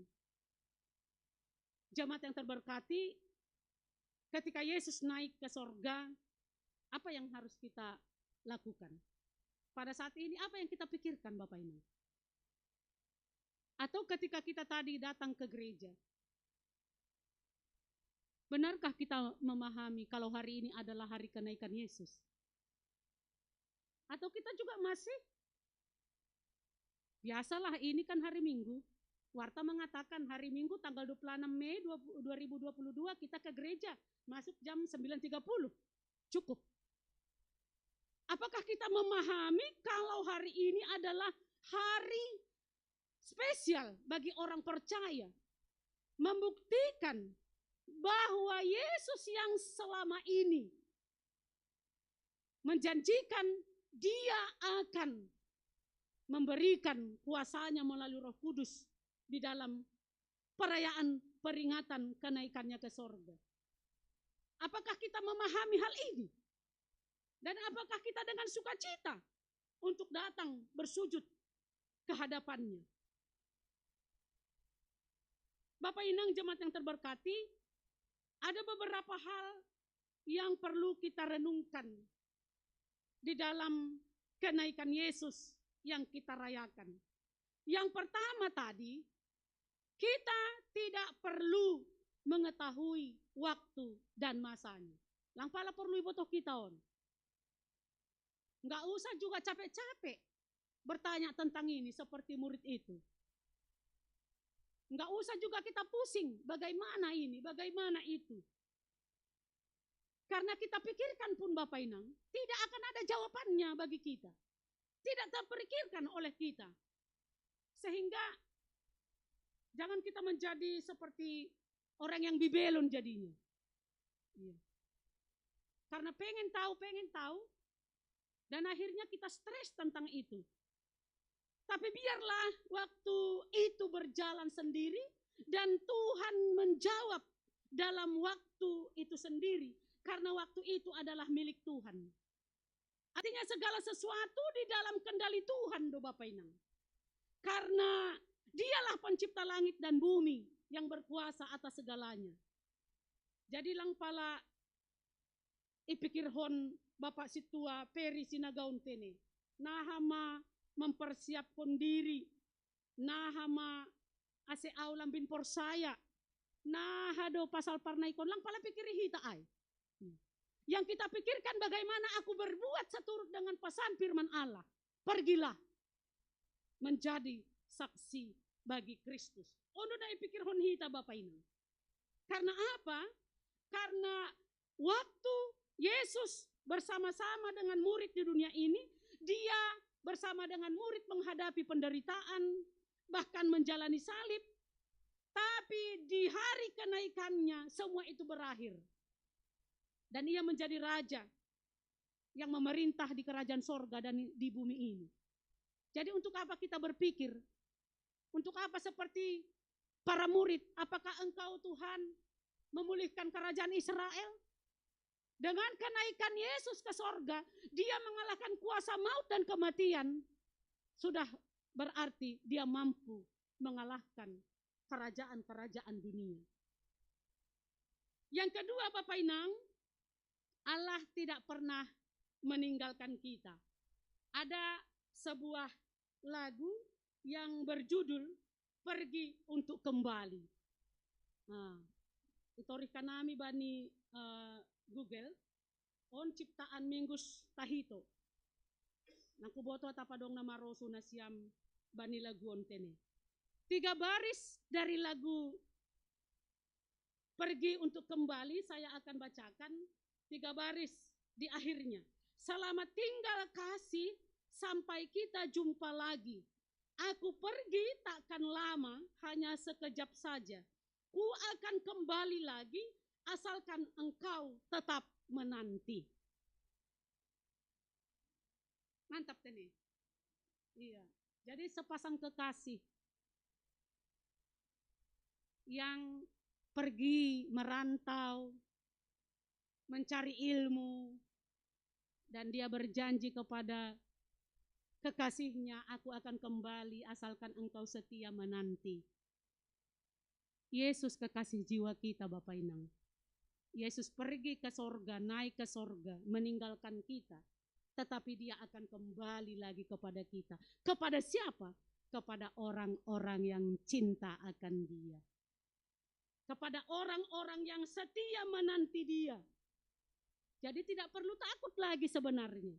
Jemaat yang terberkati, ketika Yesus naik ke sorga, apa yang harus kita lakukan? Pada saat ini, apa yang kita pikirkan, Bapak Ibu? Atau ketika kita tadi datang ke gereja, benarkah kita memahami kalau hari ini adalah hari kenaikan Yesus? Atau kita juga masih, biasalah, ini kan hari Minggu. Warta mengatakan hari Minggu tanggal dua puluh enam Mei dua ribu dua puluh dua kita ke gereja, masuk jam sembilan tiga puluh. Cukup. Apakah kita memahami kalau hari ini adalah hari spesial bagi orang percaya? Membuktikan bahwa Yesus yang selama ini menjanjikan Dia akan memberikan kuasa-Nya melalui Roh Kudus di dalam perayaan peringatan kenaikan-Nya ke sorga. Apakah kita memahami hal ini? Dan apakah kita dengan sukacita untuk datang bersujud ke hadapan-Nya? Bapak Inang, jemaat yang terberkati, ada beberapa hal yang perlu kita renungkan di dalam kenaikan Yesus yang kita rayakan. Yang pertama tadi, kita tidak perlu mengetahui waktu dan masanya. Lang pala perlu ibotoh kita on. Nggak usah juga capek-capek bertanya tentang ini seperti murid itu. Nggak usah juga kita pusing bagaimana ini, bagaimana itu. Karena kita pikirkan pun, Bapak Inang, tidak akan ada jawabannya bagi kita. Tidak terpikirkan oleh kita. Sehingga jangan kita menjadi seperti orang yang bibelon jadinya. Iya. Karena pengen tahu, pengen tahu, dan akhirnya kita stres tentang itu. Tapi biarlah waktu itu berjalan sendiri dan Tuhan menjawab dalam waktu itu sendiri. Karena waktu itu adalah milik Tuhan. Artinya segala sesuatu di dalam kendali Tuhan, do Bapak Inang. Karena Dialah pencipta langit dan bumi yang berkuasa atas segalanya. Jadi lang pala ipikirhon Bapak Sintua Peri Sinagaon tene. Naha ma mempersiapkan diri. Naha ma ase au lambin porsaya. Naha do pasal parnaikon, lang pala pikiri hita ai. Yang kita pikirkan bagaimana aku berbuat seturut dengan pesan firman Allah. Pergilah menjadi saksi bagi Kristus. Ono na ipikirhon hita Bapak Inang. Karena apa? Karena waktu Yesus bersama-sama dengan murid di dunia ini, Dia bersama dengan murid menghadapi penderitaan, bahkan menjalani salib. Tapi Tapi di hari kenaikannya, semua itu berakhir. Dan ia menjadi raja yang memerintah di kerajaan sorga dan di bumi ini. Jadi untuk apa kita berpikir? Untuk apa seperti para murid? Apakah engkau Tuhan memulihkan kerajaan Israel? Dengan kenaikan Yesus ke sorga, dia mengalahkan kuasa maut dan kematian. Sudah berarti dia mampu mengalahkan kerajaan-kerajaan dunia. Yang kedua, Bapak Inang, Allah tidak pernah meninggalkan kita. Ada sebuah lagu yang berjudul Pergi untuk Kembali. Nah, itorih kanami bani, eh, Google, on ciptaan Minggus Tahito. Nangku boto tapa dong nama rosu nasiam bani lagu on tene. Tiga baris dari lagu Pergi untuk Kembali saya akan bacakan, tiga baris di akhirnya. Selamat tinggal kasih, sampai kita jumpa lagi. Aku pergi takkan lama, hanya sekejap saja. Ku akan kembali lagi, asalkan engkau tetap menanti. Mantap tene. Iya. Jadi sepasang kekasih yang pergi merantau, mencari ilmu, dan dia berjanji kepada kekasihnya, "Aku akan kembali asalkan engkau setia menanti." Yesus kekasih jiwa kita, Bapak Inang. Yesus pergi ke sorga, naik ke sorga, meninggalkan kita. Tetapi dia akan kembali lagi kepada kita. Kepada siapa? Kepada orang-orang yang cinta akan dia. Kepada orang-orang yang setia menanti dia. Jadi tidak perlu takut lagi sebenarnya.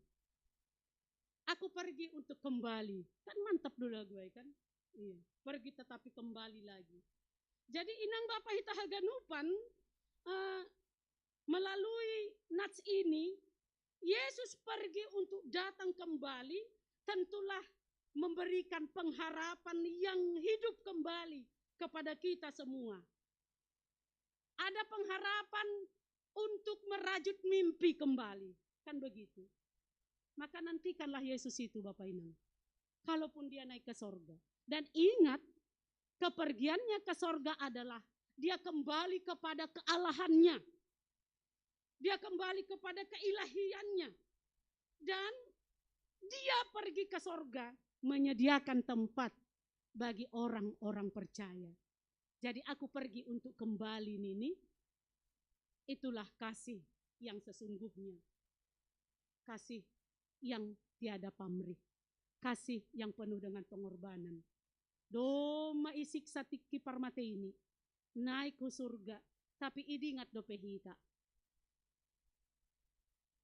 "Aku pergi untuk kembali." Kan mantap dulu gue kan? Iya, pergi tetapi kembali lagi. Jadi inang bapak hita haganupan, eh, melalui nats ini, Yesus pergi untuk datang kembali, tentulah memberikan pengharapan yang hidup kembali kepada kita semua. Ada pengharapan untuk merajut mimpi kembali. Kan begitu. Maka nantikanlah Yesus itu, Bapak Inang. Kalaupun dia naik ke sorga. Dan ingat, kepergiannya ke sorga adalah dia kembali kepada kealahannya. Dia kembali kepada keilahiannya. Dan dia pergi ke sorga menyediakan tempat bagi orang-orang percaya. Jadi aku pergi untuk kembali, Nini. Itulah kasih yang sesungguhnya. Kasih yang tiada pamrih. Kasih yang penuh dengan pengorbanan. Doma isiksa tikki parmate ini, naik ke surga, tapi idingat dope hita.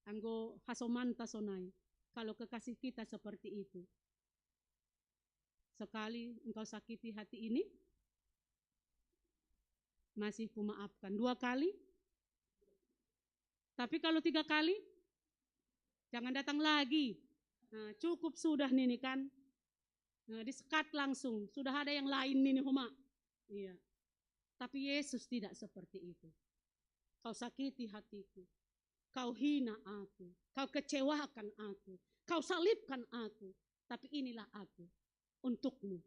Anggo hasomanta sonai, kalau kekasih kita seperti itu. Sekali engkau sakiti hati ini, masih kumaafkan. Dua kali, tapi kalau tiga kali, jangan datang lagi. Nah, cukup sudah nini kan. Nah, disekat langsung, sudah ada yang lain nini homa. Iya. Tapi Yesus tidak seperti itu. Kau sakiti hatiku, kau hina aku, kau kecewakan aku, kau salibkan aku. Tapi inilah aku untukmu,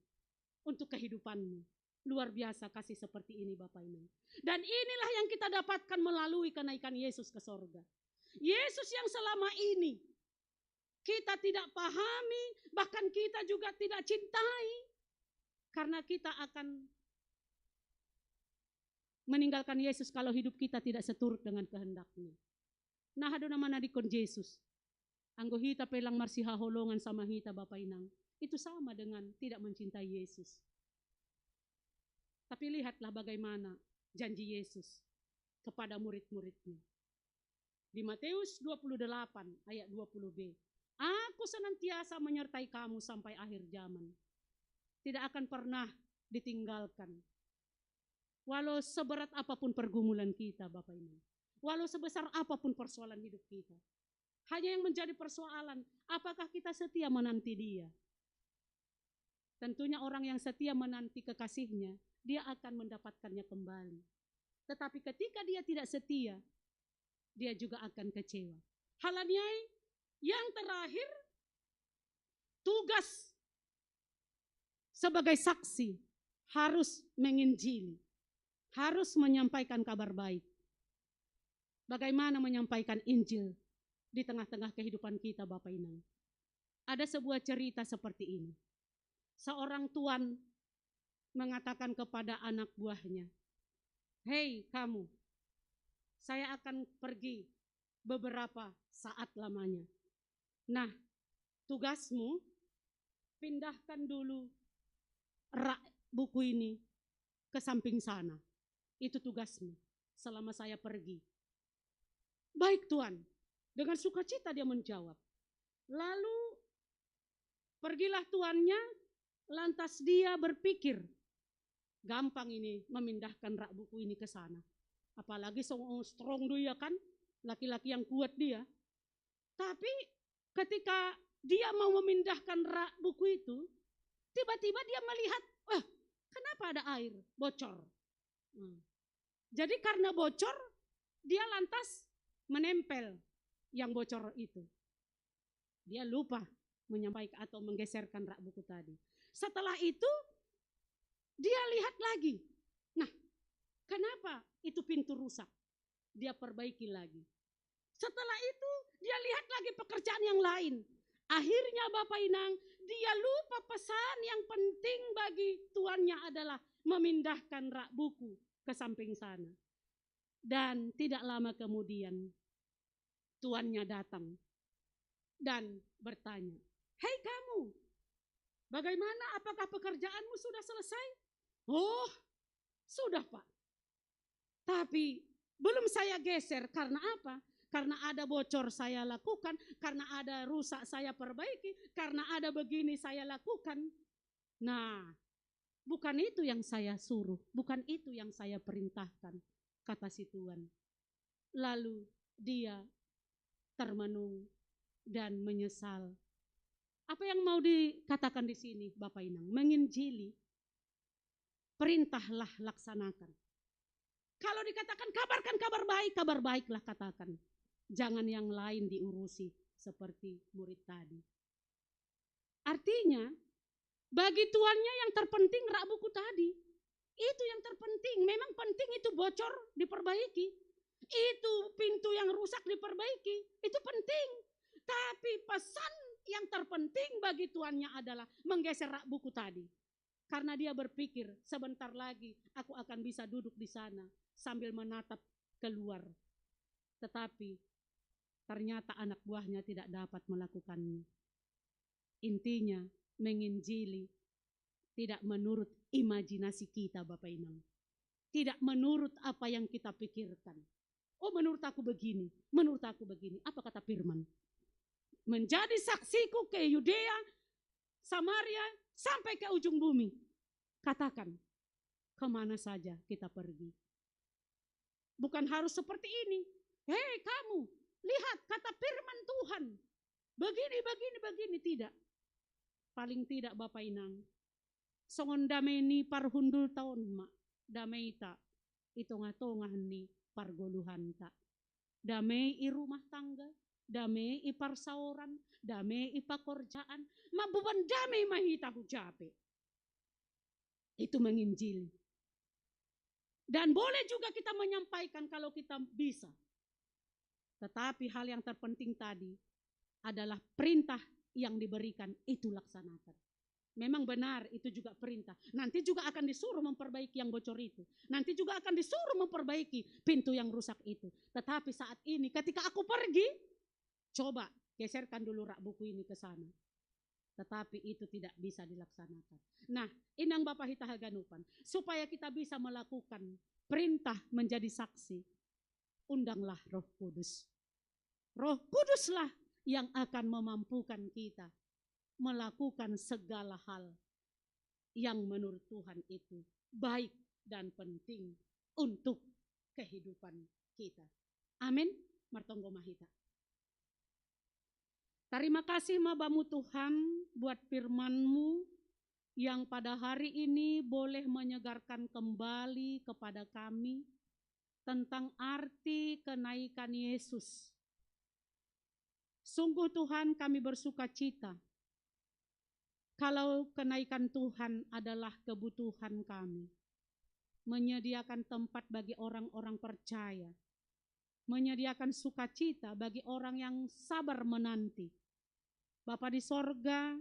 untuk kehidupanmu. Luar biasa kasih seperti ini, Bapak Inang. Dan inilah yang kita dapatkan melalui kenaikan Yesus ke sorga. Yesus yang selama ini kita tidak pahami, bahkan kita juga tidak cintai. Karena kita akan meninggalkan Yesus kalau hidup kita tidak seturut dengan kehendaknya. Nah, ado nama nadikon Yesus. Anggo hita pelang marsihaholongan sama hita, Bapak Inang, itu sama dengan tidak mencintai Yesus. Tapi lihatlah bagaimana janji Yesus kepada murid-muridnya. Di Matius dua puluh delapan ayat dua puluh b, "Aku senantiasa menyertai kamu sampai akhir zaman." Tidak akan pernah ditinggalkan. Walau seberat apapun pergumulan kita, Bapak Inang. Walau sebesar apapun persoalan hidup kita. Hanya yang menjadi persoalan, apakah kita setia menanti Dia? Tentunya orang yang setia menanti kekasihnya dia akan mendapatkannya kembali. Tetapi ketika dia tidak setia, dia juga akan kecewa. Halaniai, yang terakhir, tugas sebagai saksi harus menginjili, harus menyampaikan kabar baik. Bagaimana menyampaikan Injil di tengah-tengah kehidupan kita, Bapak Inang? Ada sebuah cerita seperti ini. Seorang tuan mengatakan kepada anak buahnya, "Hei kamu, saya akan pergi beberapa saat lamanya. Nah, tugasmu pindahkan dulu rak buku ini ke samping sana. Itu tugasmu selama saya pergi." "Baik, Tuan." Dengan sukacita dia menjawab. Lalu pergilah tuannya, lantas dia berpikir, "Gampang ini memindahkan rak buku ini ke sana. Apalagi so strong dia kan, laki-laki yang kuat dia." Tapi ketika dia mau memindahkan rak buku itu, tiba-tiba dia melihat, "Wah, kenapa ada air bocor?" Hmm. Jadi karena bocor, dia lantas menempel yang bocor itu. Dia lupa menyampaikan atau menggeserkan rak buku tadi. Setelah itu, dia lihat lagi. Nah, kenapa itu pintu rusak? Dia perbaiki lagi. Setelah itu, dia lihat lagi pekerjaan yang lain. Akhirnya, Bapak Inang, dia lupa pesan yang penting bagi tuannya adalah memindahkan rak buku ke samping sana. Dan tidak lama kemudian, tuannya datang dan bertanya, "Hei kamu, bagaimana, apakah pekerjaanmu sudah selesai?" "Oh, sudah, Pak. Tapi belum saya geser. Karena apa? Karena ada bocor saya lakukan, karena ada rusak saya perbaiki, karena ada begini saya lakukan." "Nah, bukan itu yang saya suruh, bukan itu yang saya perintahkan," kata si tuan. Lalu dia termenung dan menyesal. Apa yang mau dikatakan di sini, Bapak Inang? Menginjili, perintahlah laksanakan. Kalau dikatakan kabarkan kabar baik, kabar baiklah katakan. Jangan yang lain diurusi seperti murid tadi. Artinya, bagi tuannya yang terpenting rak buku tadi. Itu yang terpenting. Memang penting itu bocor diperbaiki. Itu pintu yang rusak diperbaiki. Itu penting. Tapi pesan yang terpenting bagi tuannya adalah menggeser rak buku tadi. Karena dia berpikir, "Sebentar lagi aku akan bisa duduk di sana sambil menatap keluar." Tetapi ternyata anak buahnya tidak dapat melakukannya. Intinya, menginjili tidak menurut imajinasi kita, Bapak Inang. Tidak menurut apa yang kita pikirkan. "Oh, menurut aku begini, menurut aku begini." Apa kata firman? "Menjadi saksiku ke Yudea, Samaria, sampai ke ujung bumi." Katakan, kemana saja kita pergi? Bukan harus seperti ini. "Hei kamu, lihat kata firman Tuhan. Begini, begini, begini." Tidak. Paling tidak, Bapak Inang, songon damai ni parhundulta on ma damai ta i tongah-tongah ni pargoluhanta. Damai i rumah tangga, damai i parsaoran, damai i pakorjaan, mamboan damai ma hita hujape. Itu menginjili. Dan boleh juga kita menyampaikan kalau kita bisa. Tetapi hal yang terpenting tadi adalah perintah yang diberikan itu laksanakan. Memang benar, itu juga perintah. Nanti juga akan disuruh memperbaiki yang bocor itu. Nanti juga akan disuruh memperbaiki pintu yang rusak itu. Tetapi saat ini ketika aku pergi, coba geserkan dulu rak buku ini ke sana. Tetapi itu tidak bisa dilaksanakan. Nah, inang bapa hita haganupan, supaya kita bisa melakukan perintah menjadi saksi, undanglah Roh Kudus. Roh Kuduslah yang akan memampukan kita melakukan segala hal yang menurut Tuhan itu baik dan penting untuk kehidupan kita. Amin. Martonggo ma hita. Tarima kasih ma Bamu Tuhan buat firman-Mu yang pada hari ini boleh menyegarkan kembali kepada kami tentang arti kenaikan Yesus. Sungguh Tuhan, kami bersuka cita kalau kenaikan Tuhan adalah kebutuhan kami, menyediakan tempat bagi orang-orang percaya, menyediakan sukacita bagi orang yang sabar menanti. Bapa di sorga,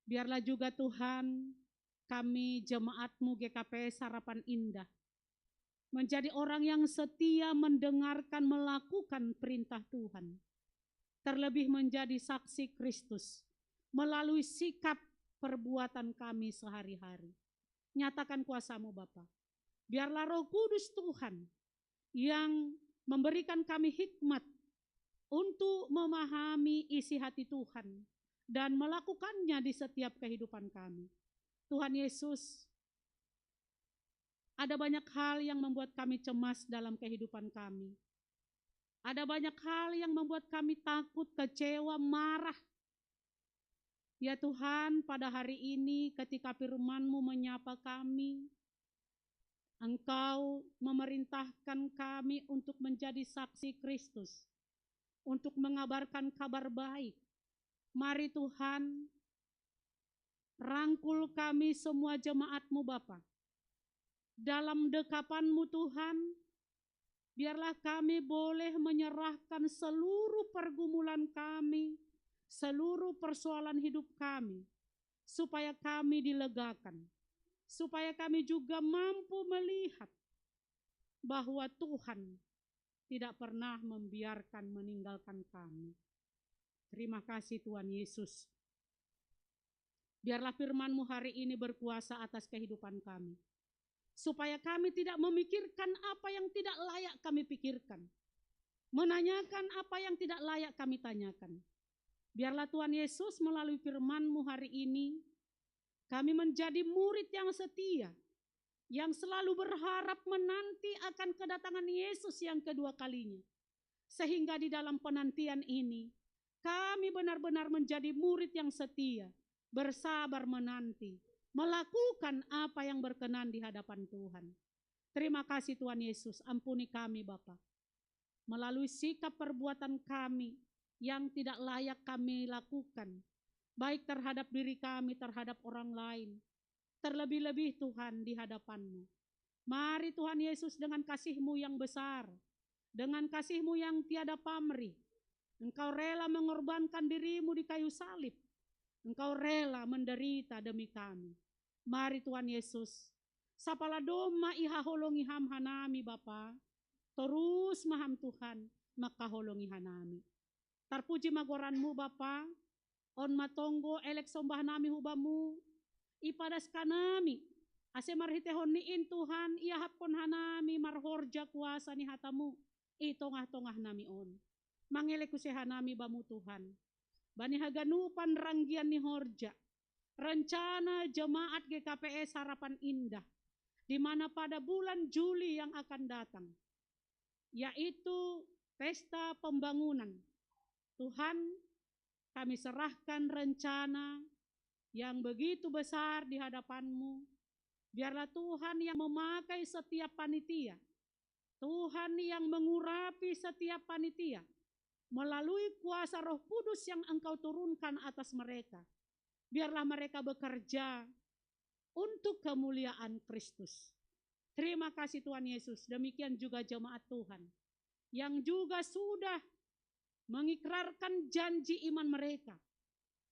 biarlah juga Tuhan kami jemaat-Mu G K P S Harapan Indah menjadi orang yang setia mendengarkan, melakukan perintah Tuhan. Terlebih menjadi saksi Kristus melalui sikap perbuatan kami sehari-hari. Nyatakan kuasa-Mu Bapa. Biarlah Roh Kudus Tuhan yang memberikan kami hikmat untuk memahami isi hati Tuhan dan melakukannya di setiap kehidupan kami. Tuhan Yesus, ada banyak hal yang membuat kami cemas dalam kehidupan kami. Ada banyak hal yang membuat kami takut, kecewa, marah. Ya Tuhan, pada hari ini ketika firman-Mu menyapa kami, Engkau memerintahkan kami untuk menjadi saksi Kristus, untuk mengabarkan kabar baik. Mari Tuhan, rangkul kami semua jemaat-Mu Bapa. Dalam dekapan-Mu Tuhan, biarlah kami boleh menyerahkan seluruh pergumulan kami, seluruh persoalan hidup kami, supaya kami dilegakan, supaya kami juga mampu melihat bahwa Tuhan tidak pernah membiarkan, meninggalkan kami. Terima kasih Tuhan Yesus. Biarlah firman-Mu hari ini berkuasa atas kehidupan kami, supaya kami tidak memikirkan apa yang tidak layak kami pikirkan, menanyakan apa yang tidak layak kami tanyakan. Biarlah Tuhan Yesus melalui firman-Mu hari ini, kami menjadi murid yang setia, yang selalu berharap menanti akan kedatangan Yesus yang kedua kalinya. Sehingga di dalam penantian ini, kami benar-benar menjadi murid yang setia, bersabar menanti, melakukan apa yang berkenan di hadapan Tuhan. Terima kasih Tuhan Yesus, ampuni kami Bapa. Melalui sikap perbuatan kami yang tidak layak kami lakukan, baik terhadap diri kami, terhadap orang lain, terlebih-lebih Tuhan di hadapan-Mu. Mari Tuhan Yesus, dengan kasih-Mu yang besar, dengan kasih-Mu yang tiada pamrih, Engkau rela mengorbankan diri-Mu di kayu salib. Engkau rela menderita demi kami. Mari Tuhan Yesus, sapalah domma ihaholongi ham hanami Bapa, torus ma ham Tuhan makaholongi hanami. Tarpuji ma goran-Mu Bapa, on ma tonggo elek sombah nami hu Bamu, ipadas kanami, ase marhitehon ni in Tuhan, iahapkon hanami marhorja kuasa ni hata-Mu i tongah-tongah nami on. Mangelek use hanami Bamu Tuhan, bani haganupan ranggian ni horja, rencana jemaat G K P S Harapan Indah, di mana pada bulan Juli yang akan datang, yaitu pesta pembangunan. Tuhan, kami serahkan rencana yang begitu besar di hadapan-Mu. Biarlah Tuhan yang memakai setiap panitia. Tuhan yang mengurapi setiap panitia melalui kuasa Roh Kudus yang Engkau turunkan atas mereka. Biarlah mereka bekerja untuk kemuliaan Kristus. Terima kasih Tuhan Yesus. Demikian juga jemaat Tuhan yang juga sudah mengikrarkan janji iman mereka.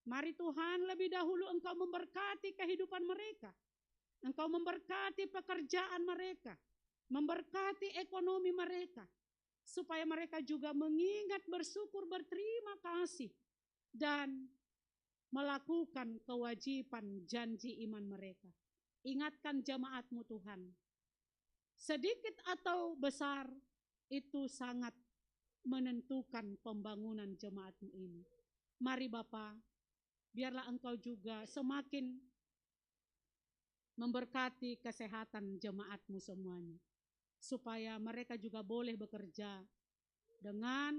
Mari Tuhan, lebih dahulu Engkau memberkati kehidupan mereka. Engkau memberkati pekerjaan mereka, memberkati ekonomi mereka, supaya mereka juga mengingat, bersyukur, berterima kasih, dan melakukan kewajiban janji iman mereka. Ingatkan jemaat-Mu Tuhan, sedikit atau besar, itu sangat menentukan pembangunan jemaat-Mu ini. Mari Bapa, biarlah Engkau juga semakin memberkati kesehatan jemaat-Mu semuanya, supaya mereka juga boleh bekerja dengan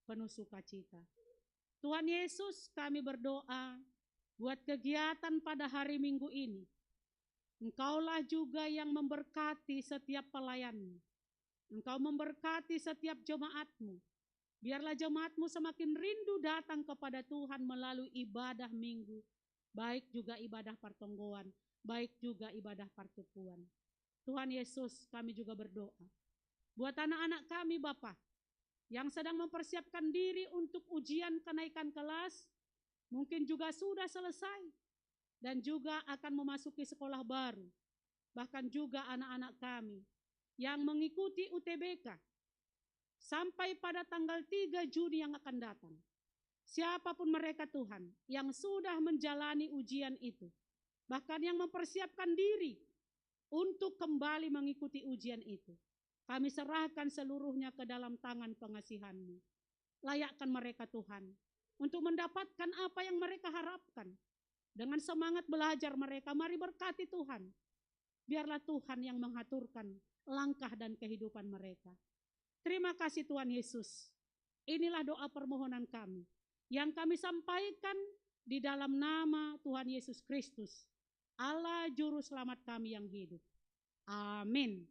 penuh sukacita. Tuhan Yesus, kami berdoa, buat kegiatan pada hari Minggu ini. Engkaulah juga yang memberkati setiap pelayanmu. Engkau memberkati setiap jemaatmu. Biarlah jemaatmu semakin rindu datang kepada Tuhan melalui ibadah Minggu, baik juga ibadah pertonggoan, baik juga ibadah pertukuan. Tuhan Yesus, kami juga berdoa buat anak-anak kami, Bapa, yang sedang mempersiapkan diri untuk ujian kenaikan kelas, mungkin juga sudah selesai, dan juga akan memasuki sekolah baru. Bahkan juga anak-anak kami yang mengikuti U T B K sampai pada tanggal tiga Juni yang akan datang. Siapapun mereka, Tuhan, yang sudah menjalani ujian itu, bahkan yang mempersiapkan diri untuk kembali mengikuti ujian itu, kami serahkan seluruhnya ke dalam tangan pengasihan-Mu. Layakkan mereka, Tuhan, untuk mendapatkan apa yang mereka harapkan. Dengan semangat belajar mereka, mari berkati, Tuhan. Biarlah Tuhan yang mengaturkan langkah dan kehidupan mereka. Terima kasih, Tuhan Yesus. Inilah doa permohonan kami yang kami sampaikan di dalam nama Tuhan Yesus Kristus, Allah Juru Selamat kami yang hidup. Amin.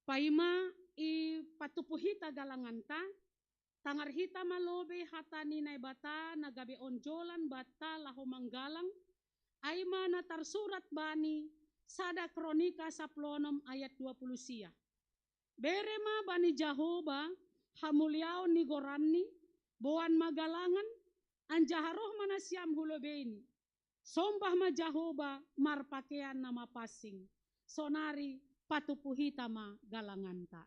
Paima i patupu hita galanganta, tangar hita ma lobei hata ni Naibata na gabe onjolan banta laho manggalang, ai ma na tarsurat bani sada Kronika sapuluh onom ayat dua puluh sia. Bere ma bani Jahowa hamuliaon ni goranni, boan ma galangan, anjaha roh ma nasiam hu lobeini. Sombah ma Jahowa marpakean na mapansing, sonari patupu hita ma galanganta.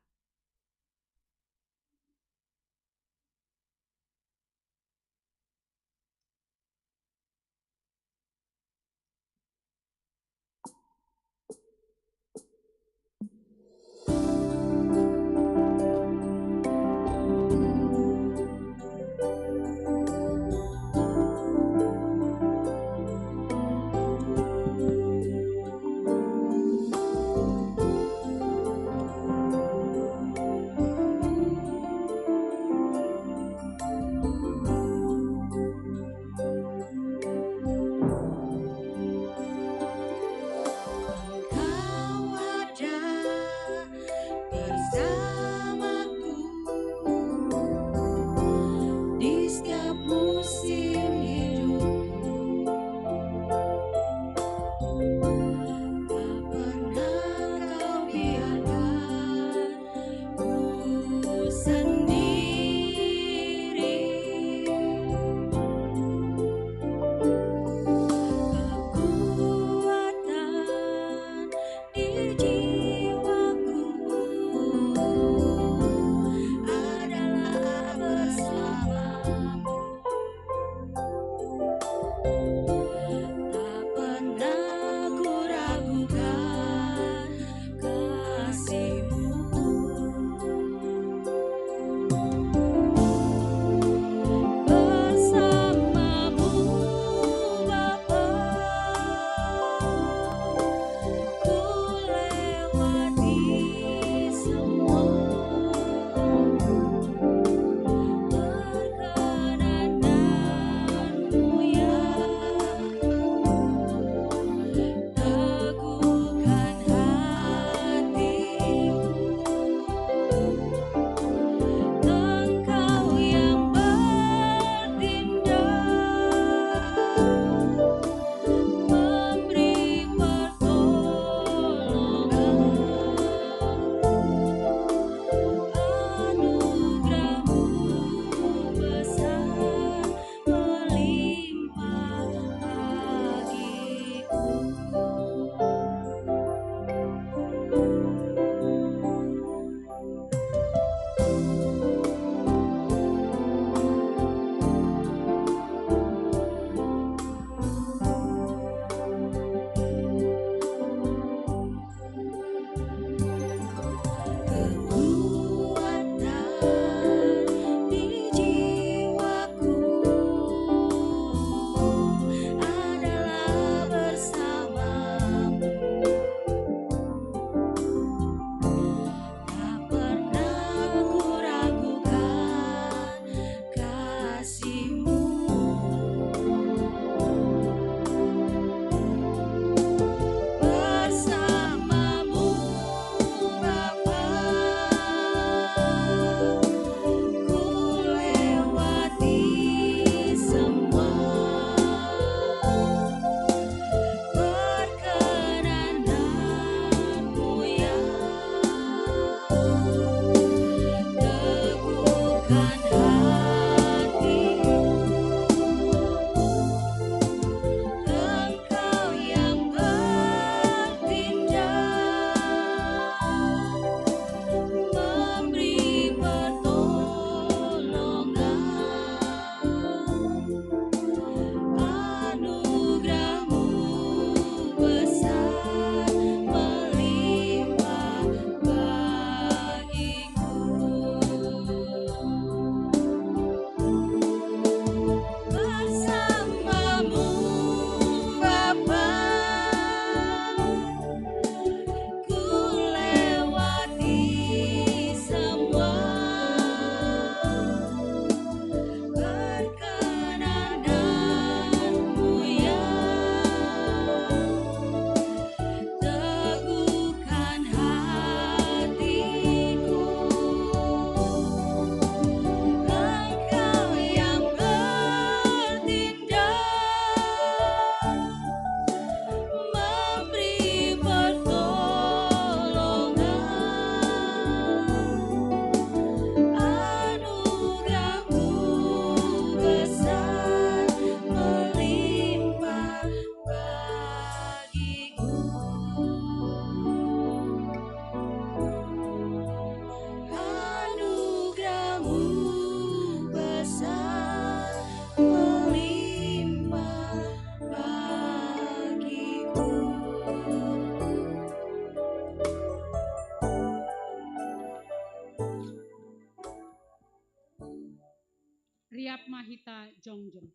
jongjong.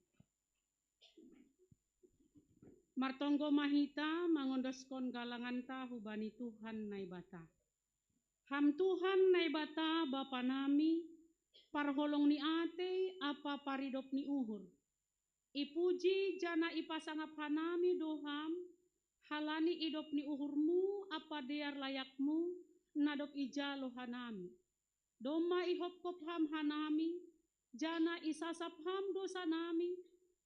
Martonggo ma hita mangondoskon galanganta hubani Tuhan Naibata. Ham Tuhan Naibata Bapa nami, parholong ni atei ampa paridop ni uhur. Ipuji janah ipasangap hanami do Ham, halani idop ni uhurMu ampa dear layakMu, na dob ijalo hanami. Domma ihopkop Ham hanami, janah isasap Ham dousanami,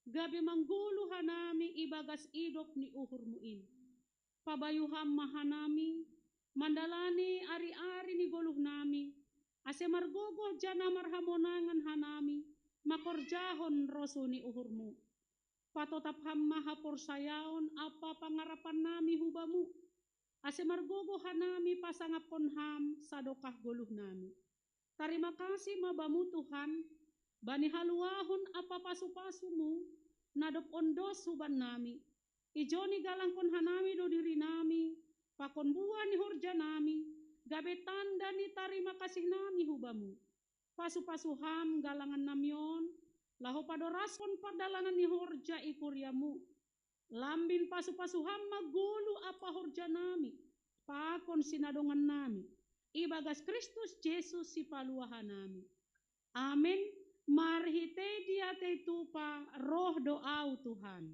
gabe manggoluh hanami ibagas idop ni uhurMu in. Pabayu Ham ma hanami, mandalani ari-ari ni goluhnami, ase margogoh janah marhamonangan hanami, mangkorjahon rosuh ni uhurMu. Patotap Ham ma haporsayaon ampa pangarapannami hu Bamu, ase margogoh hanami pasangapkon Ham sadokah goluhnami. Tarima kasih ma Bamu Tuhan, bani haluahon ampa pasu-pasuMu, na dob ondos hubannami. Ijon igalangkon hanami do dirinami, pakon buah ni horjanami, gabe tanda ni tarima kasihnami hu Bamu. Pasu-pasu Ham galangannami on, laho padoraskon pardalanan ni horja i kuriaMu. Lambin pasu-pasu Ham ma goluh ampa horjanami, pakon sinadongannami, ibagas Kristus Jesus Sipaluahanami. Amen. Marhitei diatei tupa roh do Ahu Tuhan.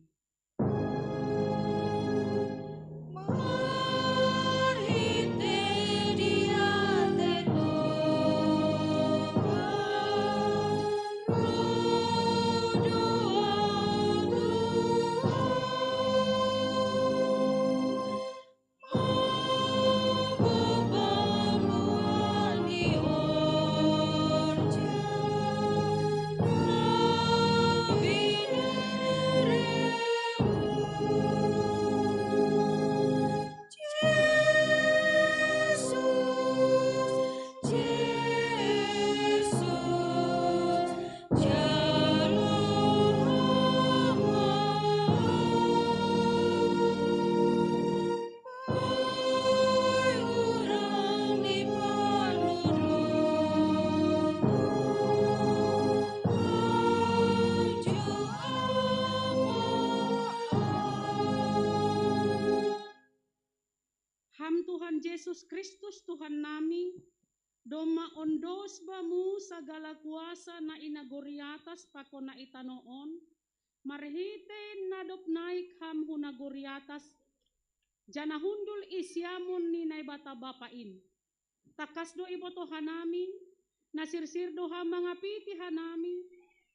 Ham Tuhan Jesus Kristus Tuhan nami, domma ondos Bamu sagala kuasa na i nagori atas pakon na i tanoh on, marhitei na dob naik Ham hu nagori atas, janah hundul i siamun ni Naibata Bapa in. Tangkas do ibotoh hanami, na sirsir do Ham mangapiti hanami,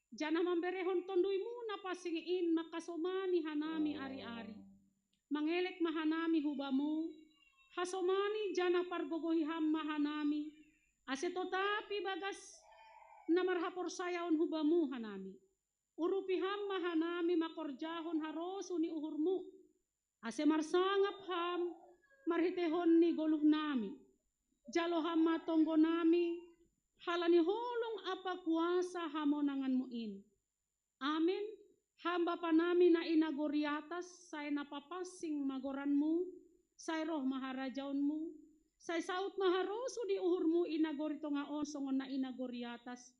janah mamberehon TonduyMu na pansing in mangkasomani hanami ari-ari. Mangelek ma hanami hu Bamu, hasomani janah pargogohi Ham ma hanami, ase totap ibagas na marhaporsayaon hu Bamu hanami. Urupi Ham ma hanami mangkorjahon harosuh ni uhurMu, ase marsangap Ham marhiteihon ni goluhnami. Jalo Ham ma tonggonami, halani holong ampa kuasa hamonanganMu in. Amen. Ham Bapa nami na i nagori atas, sai na papansing ma goranMu, sai roh ma harajaonMu, sai saud ma harosuh ni uhurMu i nagori tongah on songon na i nagori atas.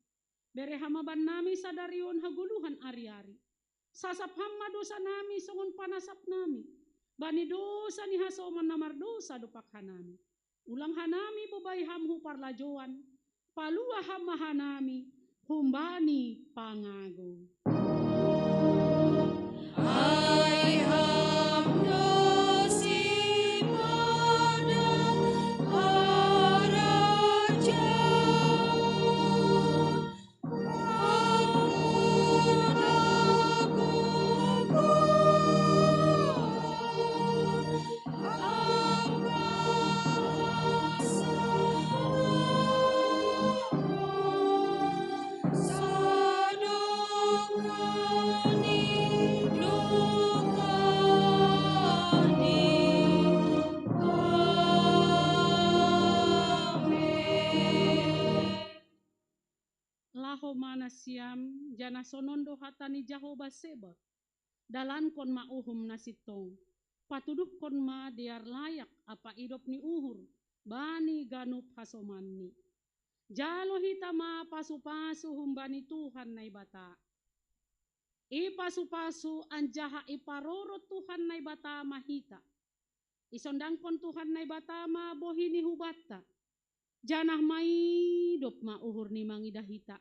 Bere Ham ma bannami sadari on hagoluhan ari-ari. Sasap Ham ma dousanami songon panasapnami, bani dousa ni hasoman na mardousa dompak hanami. Ulang hanami bobai Ham hu parlajouan, paluah Ham ma hanami humbani pangago. Ai Ham do sipadan, harajaon, Laho ma nasiam, janah sonon do hata ni Jahowa Sebaot: Dalankon ma uhum na sintong, patuduhkon ma dear layak ampa idop ni uhur bani ganup hasomanni. Jalo hita ma pasu-pasu humbani Tuhan Naibata. Ipasu-pasu anjaha iparoro Tuhan Naibata ma hita. Isondangkon Tuhan Naibata ma bohi ni hubatta. Janah maidop ma uhur ni mangidah hita.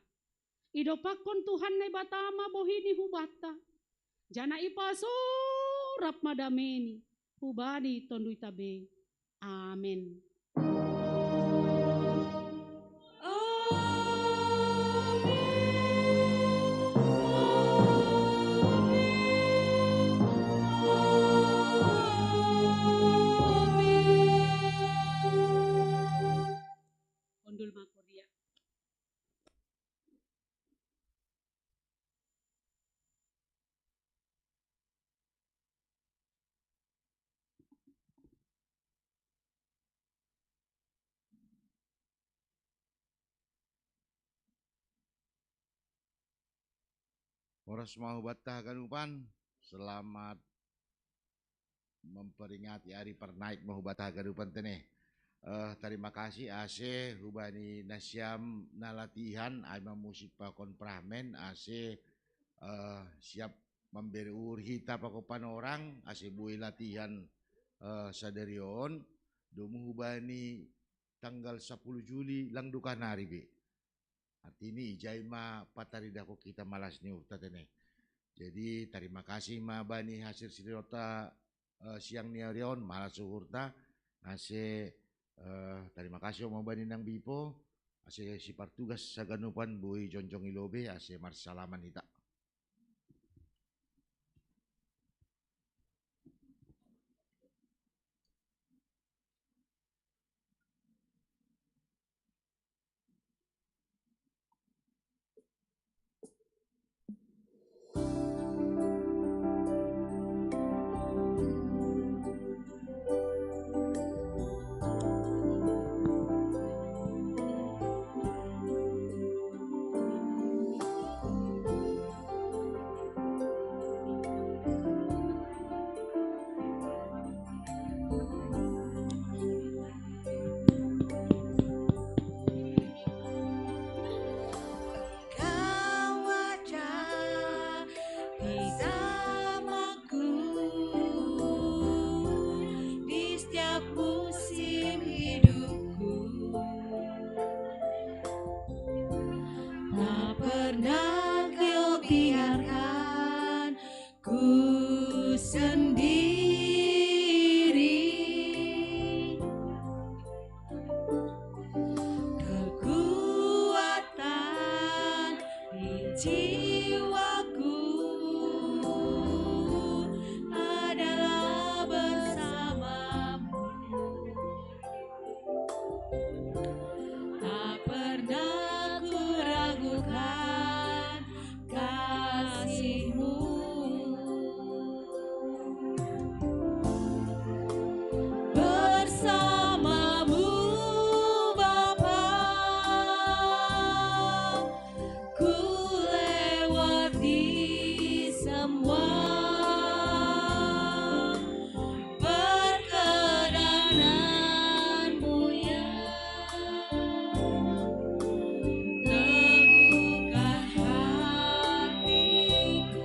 Idopakkon Tuhan Naibata ma bohi ni hubatta. Janah ipasurap ma dameni hubani tonduita be. Amen. Hundul ma kodia. Horas ma hubanta haganupan, selamat memperingati ari parnaik ma hubanta haganupan tene. Eh, tarima kasih ase hubani nasiam na latihan, ai ma musik pakon pramen, ase, eh, siap memberi uhur hita pakon panorang, ase boi latihan, eh, sadari on, domu hubani tanggal sapuluh Juli lang duka nari be. Artini ijai ma pataridahkon hita malas ni uhurta tene. Jadi tarima kasih ma bani hasil sirinonta, eh, siang ni ari on, malas uhurta, ase, eh, tarima kasih ma bani nang bipo, ase sipartugas saganupan boi jongjong i lobei, ase marsalaman hita. Bersamaku di setiap musim hidupku. Tak pernah kau biarkan ku sendiri. Kekuatan di jiwaku adalah bersamamu. Tak pernah ku ragukan kasihmu. Bersamamu Bapa, ku lewati semua perkenananmu yang teguhkan hatiku.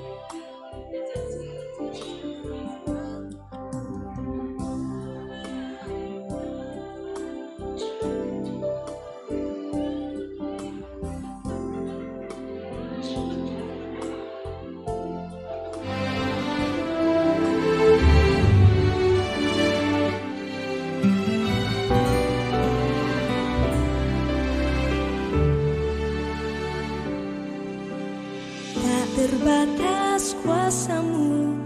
Tak terbatas kuasamu,